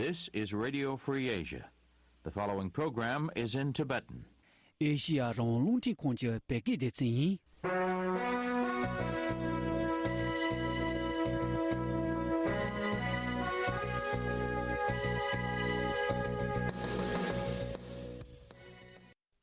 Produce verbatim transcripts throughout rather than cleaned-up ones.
This is Radio Free Asia. The following program is in Tibetan. ཨེ་ཤི་ཡ་རང་དབང་རླུང་འཕྲིན་ཁང་གི་བོད་སྐད་སྡེ་ཚན་ཡིན།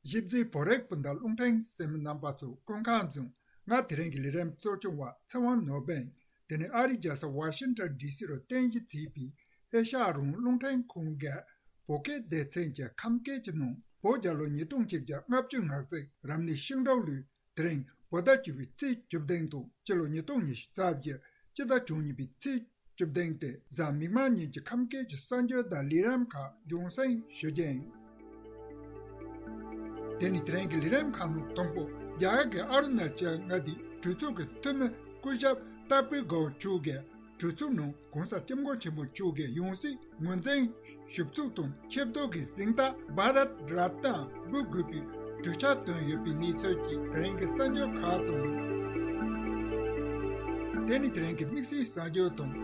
གཞིས་རྩེའི་བོད་རིགས་སྤུན་ཟླ་རླུང་འཕྲིན་གསན་མི་རྣམ་པ་ཚོ་སྐུ་ཁམས་བཟང་། ང་དེ་རིང་གི་ལས་རིམ་གཙོ་སྐྱོང་བ་ཚེ་དབང་ནོར་བུ་ཡིན། དེ་ནི་ཨ་རིའི་རྒྱལ་ས་ཝ་ཤིང་ཊོན་ཌི་སི་རུ་རྟེན་གཞི་བྱས་པའི་ཨེ་ཤ་ཡ་རང་དབང་རླུང་འཕྲིན་ཁང་གི་བོད་སྐད་སྡེ་ཚན་གྱི་ཁམས་སྐད་ཀྱི་ནང་བོད་རྒྱལ་ལོ་ཉིས་སྟོང་གཅིག་བརྒྱ་ལྔ་བཅུ་ང་གཅིག་རབ་གནས་ཤིང་སྦྲུལ་ལོའི་དེ་རིང་བོད་ཟླ་བཅུ་པའི་ཚེས་བཅུ་བདུན་དང་སྤྱི་ལོ་ཉིས་སྟོང་ཉི་ཤུ་རྩ་བཞི་སྤྱི་ཟླ་བཅུ་གཉིས་པའི་ཚེས་བཅུ་བདུན་སྟེ་གཟའ་མིག་དམར་ཉིན་གྱི་ཁམས་སྐད་ཀྱི་གསར་འགྱུར་དང་ལས་རིམ་ཁག་རྒྱང་སྲིང་ཞུ་རྒྱུ་ཡིན། དེ་ནི་དེ་རིང་གི་ལས་རིམ་ཁག་ནང་དང་པོ། རྒྱ་གར་གྱི་ཨ་རུ་ན་ཅལ་མངའ་སྡེའི་གྲོས་ཚོགས་ཀྱི་འཐུས་མི་སྐུ་ཞབས་ཏཱ་པི་གའོ་མཆོག་གིས་གྲོས་ཚོགས་ནང་༸གོང་ས་༸སྐྱབས་མགོན་ཆེན་པོ་མཆོག་གི་ཡང་སྲིད་ངོས་འཛིན་ཞུ་ཚུལ་དང་ཆབས་ཅིག་གི་གཟེངས་རྟགས་བྷ་རཏ་རཏ་ན་འབུལ་དགོས་པའི་གྲོས་འཆར་བཏོན་ཡོད་པའི་གནས་ཚུལ་གྱི་དེ་རིང་གི་གསར་འགྱུར་ཁག་དང་། དེ་ནི་དེ་རིང་གི་དམིགས་བསལ་གསར་འགྱུར་དང་།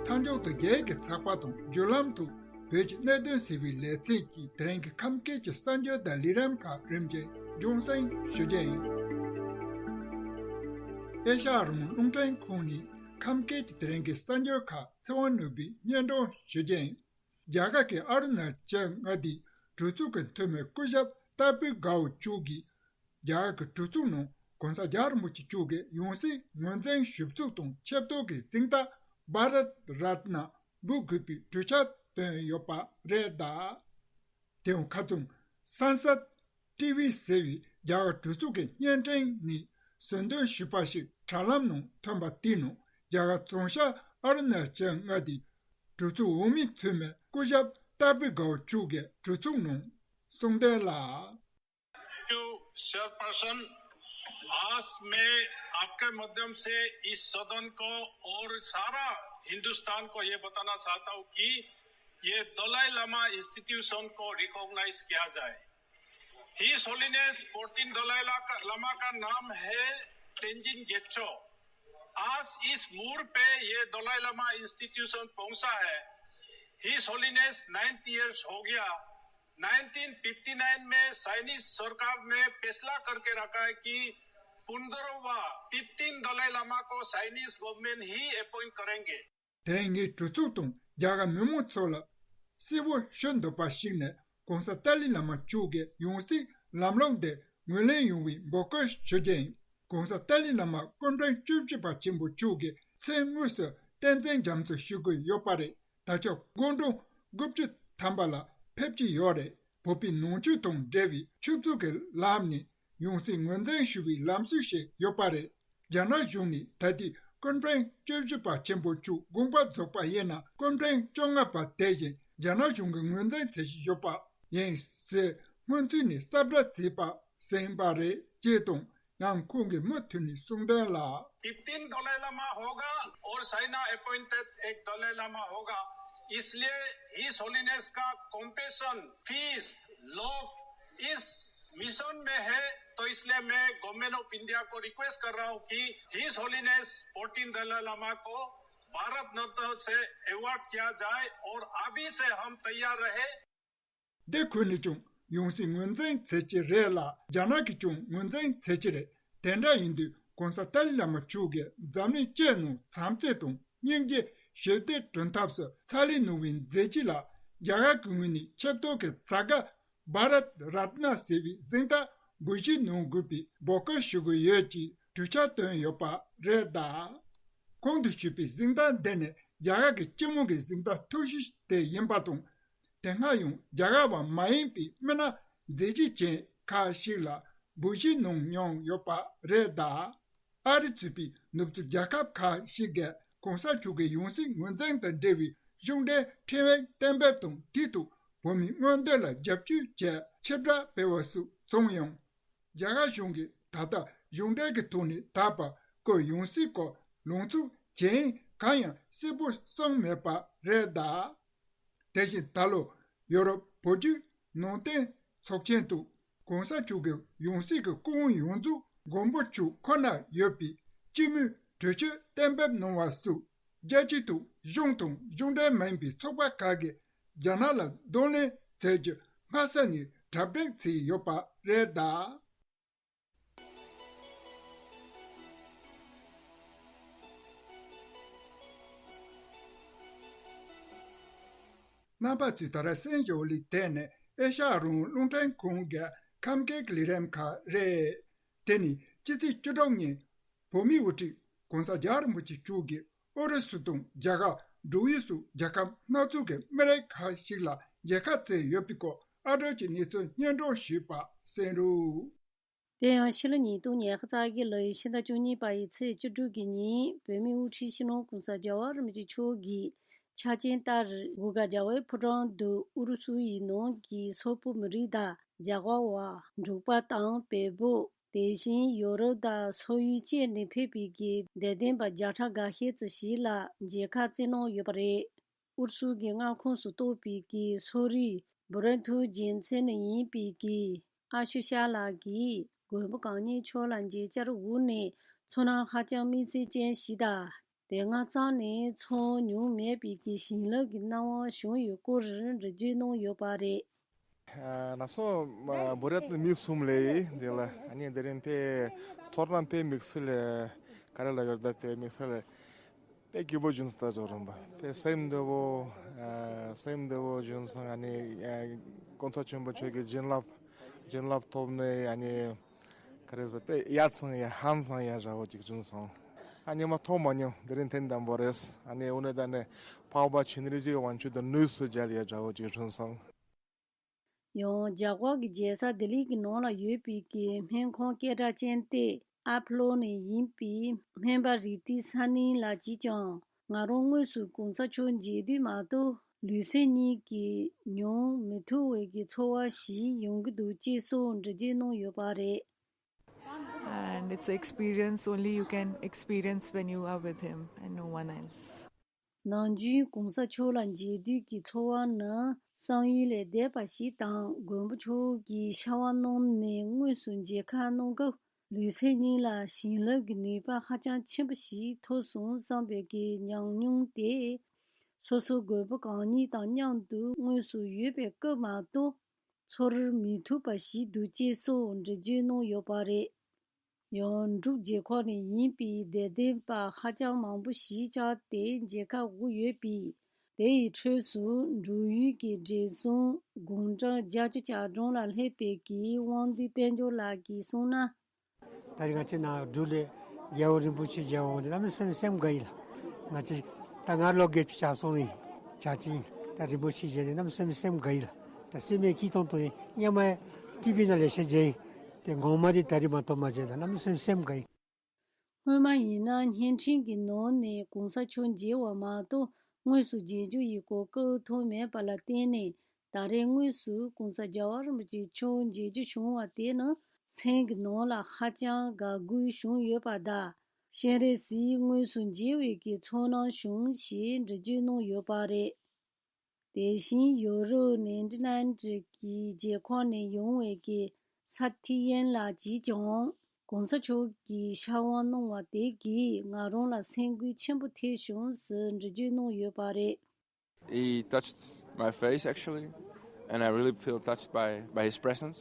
མཐའ་མཇུག་ཏུ་རྒྱའི་གི་ཚགས་པར་དང་བརྒྱུད་ལམ་དུ་བོད་ཀྱི་གནད་དོན་ཟེར་བའི་ལེ་ཚན་གྱི་དེ་རིང་གི་ཁམས་སྐད་ཀྱི་གསར་འགྱུར་དང་ལས་རིམ་ཁག་རིམ་བཞིན་རྒྱང་སྲིང་ཞུ་རྒྱུ་ཡིན། ཨེ་ཤ་ཡ་རང་དབང་རླུང་འཕྲིན་ཁང་ནས་ཁམས་སྐད་ཀྱི་དེ་རིང་གི་གསར་འགྱུར་ཁག་ཚེ་དབང་ནོར་བུས་སྙན་སྒྲོན་ཞུ་རྒྱུ་ཡིན། རྒྱ་གར་གྱི་ཨ་རུ་ན་ཅལ་མངའ་སྡེའི་གྲོས་ཚོགས་ཀྱི་འཐུས་མི་སྐུ་ཞབས་ཏཱ་པི་གའོ་མཆོག་གིས་རྒྱ་གར་གྱི་གྲོས་ཚོགས་ནང་༸གོང་ས་༸རྒྱལ་བ་རིན་པོ་ཆེ་མཆོག་གི་ཡང་སྲིད་ངོས་འཛིན་ཞུ་ཚུལ་དང་ཆབས་ཅིག་གི་གཟེངས་རྟགས་བྷ་རཏ་རཏ་ན་འབུལ་དགོས་པའི་གྲོས་འཆར་བཏོན་ཡོད་པ་རེད་གདའ། དེའང་ཁ་རྩང་སན་སད་ཊི་ཝི་ཟེར་བའི་རྒྱ་གར་གྲོས་ཚོགས་ཀྱི་བརྙན་འཕྲིན་ནས་ཟིན་ཐོ་ཞུས་པ་ཞིག་དྲ་ལམ་ནང་ཐོན་པ་དེའི་ནང་རྒྱ་གར་བྱང་ཤར་ཨ་རུ་ན་ཅལ་མངའ་སྡེའི་གྲོས་ཚོགས་འོས་མི་འཐུས་མི་སྐུ་ཞབས་ཏཱ་པི་གའོ་མཆོག་གིས་གྲོས་ཚོགས་ནང་གསུངས་དོན་ལ། Thank you, Chairperson. आज मैं आपके माध्यम से इस सदन को और सारा हिंदुस्तान को ये बताना चाहता हूँ कि ये दलाई लामा इंस्टीट्यूशन को रिकॉग्नाइज किया जाए। हिज होलिनेस फोर्टीन दलाई ला-, लामा का नाम है तेंजिन गेचो। आज इस मोड़ पे ये दलाई लामा इंस्टीट्यूशन पहुंचा है। हिज होलिनेस नाइन्थ ईयर्स हो गया। नाइनटीन फिफ्टी नाइन में चाइनीज सरकार ने फैसला करके रखा है कि पंद्रहवा फिफ्टीन दलाई लामा को चाइनीज गवर्नमेंट ही अपॉइंट करेंगे। དེ་རིང་ངས་གྲོས་ཚོགས་དང་རྒྱ་གར་མི་མང་ཚོ་ལ་གསལ་བོ་ཞུ་འདོད་པ་ཞིག་ནི་༸གོང་ས་ཏཱ་ལའི་བླ་མ་མཆོག་གི་ཡང་སྲིད་ལམ་ལུགས་འདི་ངོས་ལེན་ཡོང་བའི་འབོད་སྐུལ་ཞུ་རྒྱུ་ཡིན། ༸གོང་ས་ཏཱ་ལའི་བླ་མ་སྐུ་ཕྲེང་བཅུ་བཞི་པ་ཆེན་པོ་མཆོག་གིས་མཚན་དངོས་སུ་བསྟན་འཛིན་རྒྱ་མཚོ་ཞུ་དགོས་ཡོད་པ་རེད། ད་ཆ་དགུང་གྲངས་དགུ་བཅུ་ཐམ་པ་ལ་ཕེབས་ཀྱི་ཡོད་རེད། བོད་པའི་ནང་ཆོས་དང་འབྲེལ་བའི་ཆོས་ཚོགས་ཀྱི་ལམ་ནས་ཡང་སྲིད་ངོས་འཛིན་ཞུ་བའི་ལམ་སྲོལ་ཞིག་ཡོད་པ་རེད། རྒྱ་ནག་གཞུང་ནས་ད་ལྟའི་སྐུ་ཕྲེང་བཅུ་བཞི་པ་ཆེན་པོ་མཆོག་དགོངས་པ་རྫོགས་པ་ཡིན་ན་སྐུ་ཕྲེང་བཅོ་ལྔ་པ་དེ་བཞིན་རྒྱ་ནག་གཞུང་གིས་ངོས་འཛིན་བྱེད་བཞིན་ཡོད་པ་ཡིན་ཟེར་སྔོན་ཚུད་ནས་གསལ་བསྒྲགས་བྱས་པ་ཟིན་པ་རེད་ཅེས་དང་། ཡང་ཁོང་གིས་མུ་མཐུད་ནས་གསུངས་དོན་ལ། फिफ्टीन दलाई लामा होगा और चाइना अपॉइंटेड एक दलाई लामा होगा। इसलिए हिज होलिनेस का कंपैशन, पीस, लव इस मिशन में है। तो इसलिए मैं गवर्नमेंट ऑफ इंडिया को रिक्वेस्ट कर रहा हूँ कि हिज होलिनेस फोर्टीन दलाई लामा को भारत रत्न से अवार्ड किया जाए और अभी से हम तैयार रहे। འདི་ཁུལ་ནས་ཀྱང་ཡང་སྲིད་ངོས་འཛིན་བྱེད་ཀྱི་རེད་ལ། རྒྱ་ནག་གིས་ཀྱང་ངོས་འཛིན་བྱེད་ཀྱི་རེད། དེ་འདྲ་ཡིན་དུས་༸གོང་ས་ཏཱ་ལའི་བླ་མ་མཆོག་གིས་འཛམ་གླིང་སྤྱིའི་ནང་བྱམས་བརྩེ་དང་སྙིང་རྗེ་ཞི་བདེ་བསྐྲུན་ཐབས་སུ་ཕྱག་ལས་གནང་བའི་མཛད་རྗེས་ལ་རྒྱ་གར་གྱི་ངོས་ནས་ཆབ་ཏོག་གི་ཚ་ག་བྷ་རཏ་རཏ་ན་ཟེར་བའི་གཟེངས་རྟགས་འབུལ་བཞེས་གནང་དགོས་པའི་འབོད་སྐུལ་ཞུ་གི་ཡོད་ཅེས་གྲོས་འཆར་བཏོན་ཡོད་པ་རེད་གདའ། གོང་དུ་ཞུས་པའི་གཟེངས་རྟགས་འདི་ནི་རྒྱ་གར་གྱི་སྤྱི་དམངས་ཀྱི་གཟེངས་རྟགས་མཐོ་ཤོས་དེ་ཡིན་པ་དང་། དེ་སྔ་ཡང་རྒྱ་གར་བ་མ་ཡིན་པའི་མི་སྣ་མཛད་རྗེས་ཅན་ཁག་ཞིག་ལ་འབུལ་བཞེས་གནང་མྱོང་ཡོད་པ་རེད་གདའ། ཨ་རི་གཙོས་པའི་ནུབ་ཕྱོགས་རྒྱལ་ཁབ་ཁག་ཞིག་གིས་༸གོང་ས་མཆོག་གི་ཡང་སྲིད་ངོས་འཛིན་དང་འབྲེལ་བའི་གཞུང་འབྲེལ་ཕྲེང་བའི་གཏན་འབེབས་དང་། དེའི་ཐོག་བོད་མིའི་མངོན་འདོད་ལ་རྒྱབ་སྐྱོར་བྱས་ཆེད་བསྒྲགས་སྤེལ་བ་སོགས་བྱུང་ཡང་། རྒྱ་གར་གཞུང་གིས་ད་ལྟ་གཞུང་འབྲེལ་གྱི་ཐོག་ནས་ད་བར་ཁོའི་ཡང་སྲིད་སྐོར་ལངས་ཕྱོགས་ཇི་ཡིན་གང་ཡང་གསལ་པོ་གསུངས་མེད་པ་རེད་གདའ། དེ་བཞིན་ད་ལོ་ཡོ་རོབ་བོད་བརྒྱུད་ནང་བསྟན་ཚོགས་ཆེན་དུ་༸གོང་ས་མཆོག་གི་ཡང་སྲིད་ཀྱི་སྐུ་དབང་ཡོངས་རྫོགས་མགོན་པོ་མཆོག་ཁོ་ན་ཡོད་པའི་སྤྱི་མོས་གྲོས་ཆོད་གཏན་འབེབས་གནང་བ་སོགས་ རྒྱལ་སྤྱི་དང་གཞུང་དང་གཞུང་འབྲེལ་མིན་པའི་ཚོགས་པ་ཁག་གིས་རྒྱ་ནག་ལ་གདོང་ལེན་བྱེད་རྒྱུ་སྔ་ས་ནས་གྲ་སྒྲིག་བྱས་ཡོད་པ་རེད་གདའ། རྣམ་པ་ཚོས་ད་རེས་གསན་བཞིན་པ་ལས་དེ་ནི་ཨེ་ཤ་ཡ་རང་དབང་རླུང་འཕྲིན་ཁང་གི་ཁམས་སྐད་ཀྱི་ལས་རིམ་ཁག་རེད། དེ་ནི་སྤྱི་ཚེས་བཅུ་དྲུག་ཉིན་བོད་མིའི་དབུ་ཁྲིད་༸གོང་ས་༸རྒྱལ་བ་རིན་པོ་ཆེ་མཆོག་གིས་ཨུ་རུ་སུ་དང་རྒྱ་གར་འབྲུག་ཡུལ་སོགས་རྒྱལ་ཁབ་སྣ་ཚོགས་ཀྱི་མི་རིགས་ཁག་ཞིག་ལ་མཇལ་ཁ་བསྩལ་ཡོད་པའི་སྐོར་ཨ་སྒྲོལ་གྱིས་གནས་ཚུལ་སྙན་སྒྲོན་ཞུས་པ་གསན་རོགས། དེ་ཡང་ཕྱི་ལོ་ཉིས་སྟོང་ཉི་ཤུ་རྩ་བཞི་ལོའི་ཕྱི་ཟླ་བཅུ་གཉིས་པ་ཡི་ཚེས་བཅུ་དྲུག་གི་ཉིན་བོད་མིའི་དབུ་ཁྲིད་སྤྱི་ནོར་༸གོང་ས་༸རྒྱལ་བ་རིན་པོ་ཆེ་མཆོག་གིས་ཆ་རྐྱེན་ལྟར་གུ་ག་རྒྱལ་བའི་ཕོ་བྲང་དུ་ཨུ་རུ་སུ་ཡི་ནང་གི་སོག་པོ་མི་རིགས་དང་རྒྱ་གར་བ། འབྲུག་པ་དང་བལ་པོ། དེ་བཞིན་ཡོ་རོབ་དང་སོག་ཡུལ་བཅས་ནས་ཕེབས་པའི་གི་དད་ལྡན་པ་བརྒྱ་ཕྲག་འགའ་ཤས་ཙམ་ཞིག་ལ་མཇལ་ཁ་བསྩལ་གནང་ཡོད་པ་རེད། ཨུ་རུ་སུ་གི་མངའ་ཁོངས་སུ་གཏོགས་པའི་གི་སོག་རིགས་བུ་རན་ཐུའུ་རྒྱལ་མཚན་ནས་ཡིན་པའི་གི་ཨ་ཤུ་ཤ་ལགས་ཀྱིས་མགོན་པོ་གང་ཉིད་མཆོག་ལ་མཇལ་བཅར་འོག་ནས་ཚོར་སྣང་ཧ་ཅང་དམིགས་བསལ་ཅན་ཞིག་དང་། དེ་སྔ་རྩ་ནས་ཚོར་མྱོང་མེད་པའི་གི་བྱིན་རླབས་ཀྱི་སྣང་བ་བྱུང་ཡོད་སྐོར་འགྲེལ་བརྗོད་གནང་ཡོད་པ་རེད། ང་ཚོ་བོད་རིགས་མི་གསུམ་ལས་འདི་ལ་ཨ་ནི་དེ་རིང་དཔེ་ཐོག་རང་དཔེ་དམིགས་བསལ་ག་རེ་ལ་ཡོད་ད་དཔེ་དམིགས་བསལ་དཔེ་སྐྱིད་པོ་བྱུང་སོང་ད་ཇོ་རོང་པ་དཔེ་སེམས་བདེ་བོ་སེམས་བདེ་བོ་བྱུང་སོང་ཨ་ནི་༸གོང་ས་ཆེན་པོ་མཆོག་གི་བྱིན་རླབས་བྱིན་རླབས་ཐོབ་ནས་ཨ་ནི་ག་རེ་ཟེར་དཔེ་ཡ་ཚང་ཡ་ཧང་ཚང་ཡ་འདྲ་བོ་ཅིག་བྱུང་སོང་ཨ་ནི་མ་ཐོག་མ་ཉམས་དེ་རིང་ཐེངས་དང་པོ་རེད་ཨ་ནི་འུ་ནི་ད་ནི་འཕགས་པ་ཆེན་རིག་འཛིན་དབང་ཕྱུག་དང་དངོས་སུ་མཇལ་ཡ་འདྲ་བོ་ཅིག་བྱུང་སོང་། ཡང་རྒྱ་གར་གྱི་རྒྱལ་ས་ལྡི་ལི་གི་ནང་ལ་ཡོད་པའི་གི་སྨན་ཁང་སྐད་གྲགས་ཅན་ཏེ་ཨ་ཕོ་ལོ་ནས་ཡིན་པའི་སྨན་པ་རིག་ཏི་ས་ནིང་ལགས་ཀྱིས་ཀྱང་ང་རང་དངོས་སུ་གོང་ས་མཆོག་མཇལ་དུས་མ་གཏོགས་ལུས་སེམས་གཉིས་ཀྱི་མྱོང་མི་ཐུབ་པའི་གི་ཚོར་བ་ཞིག་ཡོང་གི་འདུག་ཅེས་སོགས་འགྲེལ་བརྗོད་གནང་ཡོད་པ་རེད། And it's an experience only you can experience when you are with him and no one else. ནམ་རྒྱུན་གོང་ས་མཆོག་ལ་མཇལ་དུས་ཀྱི་ཚོར་བ་ནི་བསམ་ཡུལ་ལས་འདས་པ་ཞིག་དང་མགོན་པོ་མཆོག་གི་ཕྱག་དབང་གནང་ནས་དངོས་སུ་མཇལ་ཁ་གནང་སྐབས་ལུས་སེམས་གཉིས་ལ་བྱིན་རླབས་ཀྱི་ནུས་པ་ཧ་ཅང་ཆེན་པོ་ཞིག་ཐོབ་སོང་བསམ་པའི་གི་ཉམས་མྱོང་དེ་སོ་སོ་མགོན་པོ་གང་ཉིད་དང་མཉམ་དུ་དངོས་སུ་ཡོད་པའི་སྐབས་མ་གཏོགས་ཚོར་མི་ཐུབ་པ་ཞིག་འདུག་ཅེས་སོགས་འགྲེལ་བརྗོད་གནང་ཡོད་པ་རེད། ཡང་འབྲུག་རྒྱལ་ཁབ་ནས་ཡིན་པའི་དད་ལྡན་པ་ཧ་ཅང་མང་པོ་ཞིག་བཅར་ཏེ་མཇལ་ཁ་དབུ་ཡོད་པས། དེ་ཡི་ཁྲོད་སུ་འབྲུག་ཡུལ་གྱི་བགྲེས་སོང་དགུང་གྲངས་བརྒྱད་ཅུ་གྱ་གྲངས་ལ་སླེབས་པའི་གི་དབང་འདུས་དཔལ་འབྱོར་ལགས་ཀྱིས་གསུངས་ན། ད་རེས་ང་ཚོའི་ནང་འབྲུག་ལ་རྒྱལ་བ་རིན་པོ་ཆེ་མཇལ་འོང་དུས་གནམ་མེད་ས་མེད་སེམས་དགའ་ཡི་ལ། ང་ཚོ་ད་ང་ལོ་བརྒྱད་ཅུ་གྱ་གསུམ་ཡིན། གྱ་གཅིག་ཡིན། ད་རིན་པོ་ཆེ་མཇལ་ནས་གནམ་མེད་ས་མེད་སེམས་དགའ་ཡི་ལ། ད་སེམས་མེད་སྐྱིད་ཏོང་ཏོ་ཡིན། སྔོན་མ་ཊི་བི་ནང་ལས་ཤེས་མཇལ་ཡིན། དེ་ངོ་མ་དེ་ད་རེས་མ་གཏོགས་མ་མཇལ་ད་གནམ་མེད་ས་མེད་སེམས་དགའ་ཡི། སྔོན་མ་ཡིན་ན་བརྙན་འཕྲིན་གྱི་ནང་ནས་གོང་ས་མཆོག་མཇལ་བ་མ་གཏོགས་དངོས་སུ་མཇལ་རྒྱུ་ཡི་གོ་སྐབས་ཐོབ་མེད་པ་ལ་བརྟེན་ནས་ད་རེས་དངོས་སུ་གོང་ས་རྒྱལ་བ་རིན་པོ་ཆེ་མཆོག་མཇལ་རྒྱུ་བྱུང་བ་དེ་ནི་སེམས་ཀྱི་ནང་ལ་ཧ་ཅང་དགའ་དགོས་བྱུང་ཡོད་པ་དང་སྤྱན་རས་གཟིགས་དངོས་སུ་མཇལ་བའི་གི་ཚོར་སྣང་བྱུང་ཞེས་འགྲེལ་བརྗོད་གནང་ཡོད་པ་རེད། དེ་བཞིན་ཡོ་རོབ་ནེ་ཐར་ལན་ཌི་གི་རྒྱལ་ཁབ་ནས་ཡོང་བའི་གི་ས་ཐི་ཡན་ལགས་ཀྱིས་ཀྱང་གོང་ས་མཆོག་གིས་ཕྱག་དབང་གནང་བ་དེ་གིས་ང་རང་ལ་སེམས་འགུལ་ཆེན་པོ་ཐེབས་བྱུང་ཟེར་འགྲེལ་བརྗོད་གནང་ཡོད་པ་རེད། He touched my face actually, and I really feel touched by, by his presence.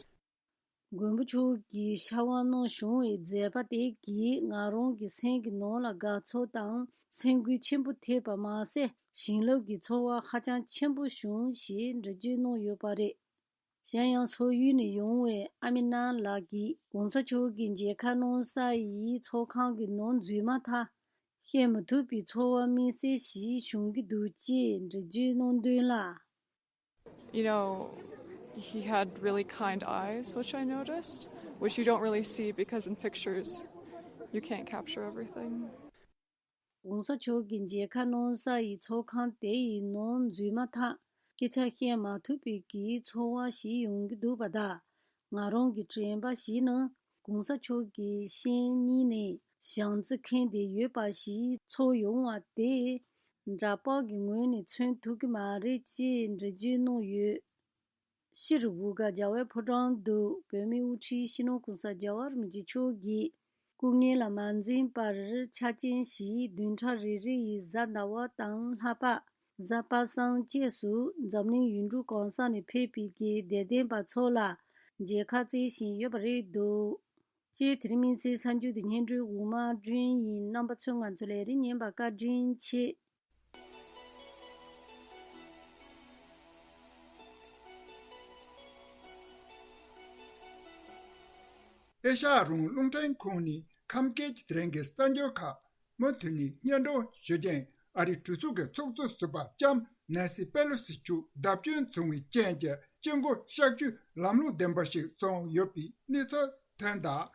མགོན་པོ་མཆོག་གིས་ཕྱག་དབང་གནང་བྱུང་བའི་མཛད་པ་དེ་གིས་ང་རང་གི་སེམས་ཀྱི་ནང་ལ་དགའ་ཚོར་དང་སེམས་འགུལ་ཆེན་པོ་ཐེབས་པ་མ་ཟད་བྱིན་རླབས་ཀྱི་ཚོར་བ་ཧ་ཅང་ཆེན་པོ་བྱུང་ཞེས་འགྲེལ་བརྗོད་གནང་ཡོད་པ་རེད། གཞན་ཡང་སོག་ཡུལ་ནས་ཡོང་བའི་ཨ་མི་ན་ལགས་ཀྱིས་གོང་ས་མཆོག་གི་མཇལ་ཁ་གནང་ས་ཡི་ཚོགས་ཁང་གི་ནང་འཛུལ་མ་ཐག་བཤད་མི་ཐུབ་པའི་ཚོར་བ་དམིགས་བསལ་ཞིག་བྱུང་གི་འདུག་ཅེས་འགྲེལ་བརྗོད་གནང་དོན་ལ། You know, he had really kind eyes, which I noticed, which you don't really see because in pictures, you can't capture everything. གོང་ས་མཆོག་གི་མཇལ་ཁ་གནང་ས་ཡི་ཚོགས་ཁང་དེ་ཡི་ནང་འཛུལ་མ་ཐག་སྐད་ཆ་བཤད་མ་ཐུབ་པའི་གི་ཚོར་བ་ཞིག་ཡོང་གི་འདུག་པ་དང་། ང་རང་གི་དྲན་པ་ཞིག་ནི་གོང་ས་མཆོག་གི་ཤེད་གཉིས་ནས་བྱམས་བརྩེ་ཁེངས་ཏེ་ཡོད་པ་ཞིག་ཚོར་ཡོང་བ་དེ་འདྲ་པར་གྱི་ངོས་ནས་མཚོན་ཐུབ་ཀྱི་མ་རེད་ཅེས་འགྲེལ་བརྗོད་གནང་ཡོད། སྤྱིར་གུ་ག་རྒྱལ་བའི་ཕོ་བྲང་དུ་བོད་མིའི་དབུ་ཁྲིད་སྤྱི་ནོར་གོང་ས་རྒྱལ་བ་རིན་པོ་ཆེ་མཆོག་གིས་ སྐུ་ངལ་ལ་མ་འཛེམས་པར་ཆ་རྐྱེན་བཞིའི་བདུན་ཕྲག་རེ་རེ་ཡི་གཟའ་ཟླ་བ་དང་ལྷག་པ། གཟའ་པ་སངས་བཅས་སུ་འཛམ་གླིང་ཡུལ་གྲུ་གང་ས་ནས་ཕེབས་པའི་གི་དད་ལྡན་པ་ཚོ་ལ་མཇལ་ཁ་བསྩལ་བཞིན་ཡོད་པ་རེད་འདུག་ཅེས་དེ་རིང་མི་ཚེའི་གསར་འགྱུར་དེ་སྙན་སྒྲོན་འོག་མ་སྒྲོན་ཡིན། རྣམ་པ་ཚོས་ང་ཚོ་ལ་རིག་ཉན་པ་བཀའ་དྲིན་ཆེ། ཨེ་ཤ་ཡ་རང་དབང་རླུང་འཕྲིན་ཁང་ནས་ཁམས་སྐད་ཀྱི་དེ་རིང་གི་གསར་འགྱུར་ཁག་མུ་མཐུད་ནས་སྙན་སྒྲོན་ཞུ་རྒྱུ་ཡིན། ཨ་རིའི་གྲོས་ཚོགས་ཀྱི་ཚོགས་གཙོ་ཟུར་པ་ལྕམ་ནན་སི་པེ་ལོ་སི་མཆོག་བརྡབ་སྐྱོན་བྱུང་བའི་རྐྱེན་གྱིས་སྐྱེ་སྒོ་གཤག་བཅོས་ལམ་ལྷོང་ལྡན་པ་ཞིག་བྱུང་ཡོད་པའི་གནས་ཚུལ་ཐོན་གདའ།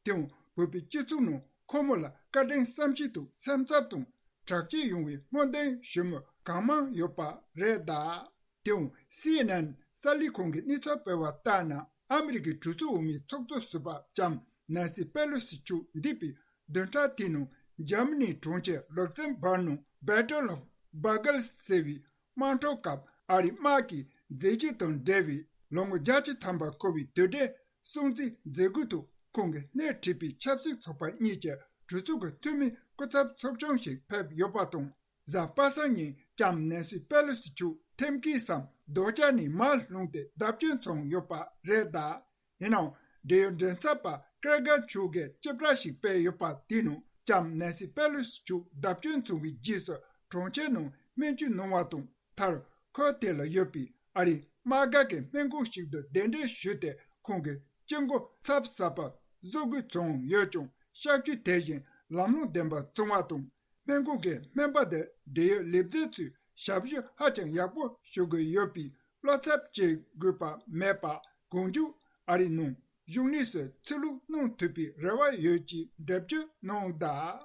དེའང་བོད་པའི་སྤྱི་ཚོགས་ནང་ཁོ་མོ་ལ་བཀའ་དྲིན་བསམ་ཤེས་དང་སེམས་འཚབ་དང་དྲག་སྐྱེད་ཡོང་བའི་སྨོན་འདུན་ཞུ་མི་གང་མང་ཡོད་པ་རེད་གདའ། དེའང་སི་ཨེན་ཨེན་གསར་ལས་ཁང་གིས་གནས་ཚུལ་སྤེལ་བ་ལྟར་ན། ཨ་མི་རི་ཀའི་གྲོས་ཚོགས་འོག་མའི་ཚོགས་གཙོ་ཟུར་པ་ལྕམ་ནན་སི་པེ་ལོ་སི་མཆོག་འདས་པའི་བདུན་ཕྲག་དེའི་ནང་འཇར་མ་ནིའི་གྲོང་ཁྱེར་ལུག་སེམ་སྦར་ནང་Battle of Bagle ཟེར་བའི་དམག་འཁྲུག་སྐབས་ཨ་རིའི་དམག་གིས་མཛད་རྗེས་དང་འབྲེལ་བའི་ལོ་ངོ་བརྒྱད་ཅུ་ཐམ་པ་འཁོར་བའི་དུས་དྲན་སྲུང་བརྩིའི་མཛད་སྒོའི་ཐོག་ཁོང་གི་སྣེ་ཁྲིད་པའི་ཆབ་སྲིད་ཚོགས་པ་གཉིས་ཀྱི་གྲོས་ཚོགས་ཀྱི་འཐུས་མི་སྐུ་ཚབ་ཚོགས་ཆུང་ཞིག་ཕེབས་ཡོད་པ་དང་། གཟའ་པ་སངས་ཉིན་ལྕམ་ནན་སི་པེ་ལོ་སི་མཆོག་ཐེམ་སྐས་སམ་རྡོ་ལྕགས་ནས་མར་ལྷུང་སྟེ་བརྡབ་སྐྱོན་བྱུང་ཡོད་པ་རེད་གདའ། ཡིན་ནའང་འབྲེལ་ཡོད་མགྲིན་ཚབ་པ་ཀྲེ་གྷར་མཆོག་གིས་སྤྱི་བསྒྲགས་ཤིག་སྤེལ་ཡོད་པ་དེའི་ནང་ལྕམ་ནན་སི་པེ་ལོ་སི་མཆོག་བརྡབ་སྐྱོན་བྱུང་བའི་རྗེས་སུ་གྲོང་ཁྱེར་ནང་སྨན་བཅོས་གནང་བ་དང་། མཐར་ཁུལ་དེ་ལ་ཡོད་པའི་ཨ་རིའི་དམག་སྒར་གྱི་སྨན་ཁང་ཞིག་ཏུ་གདན་འདྲེན་ཞུས་ཏེ། ཁོང་གི་སྐྱེ་སྒོ་ཚབ་ཟབ་པ་བཟོ་དགོས་བྱུང་ཡོད་ཀྱང་། གཤག་བཅོས་དེ་བཞིན་ལམ་ལྷོང་ལྡན་པ་བྱུང་བ་དང་། སྨན་ཁང་གི་སྨན་པ་དེར་འབྲེལ་ཡོད་ལས་བྱེད་ཚོས་ཞབས་ཞུ་ཧ་ཅང་ཡག་པོ་ཞུ་དགོས་ཡོད་པས། བློ་འཚབ་བྱེད་དགོས་པ་མེད་པར་གང་མགྱོགས་ཨ་རིའི་ནང་བཞུགས་གནས་སུ་ཚུར་ལོག་གནང་ཐུབ་པའི་རེ་བ་ཡོད་ཅེས་འགྲེལ་བརྗོད་གནང་གདའ།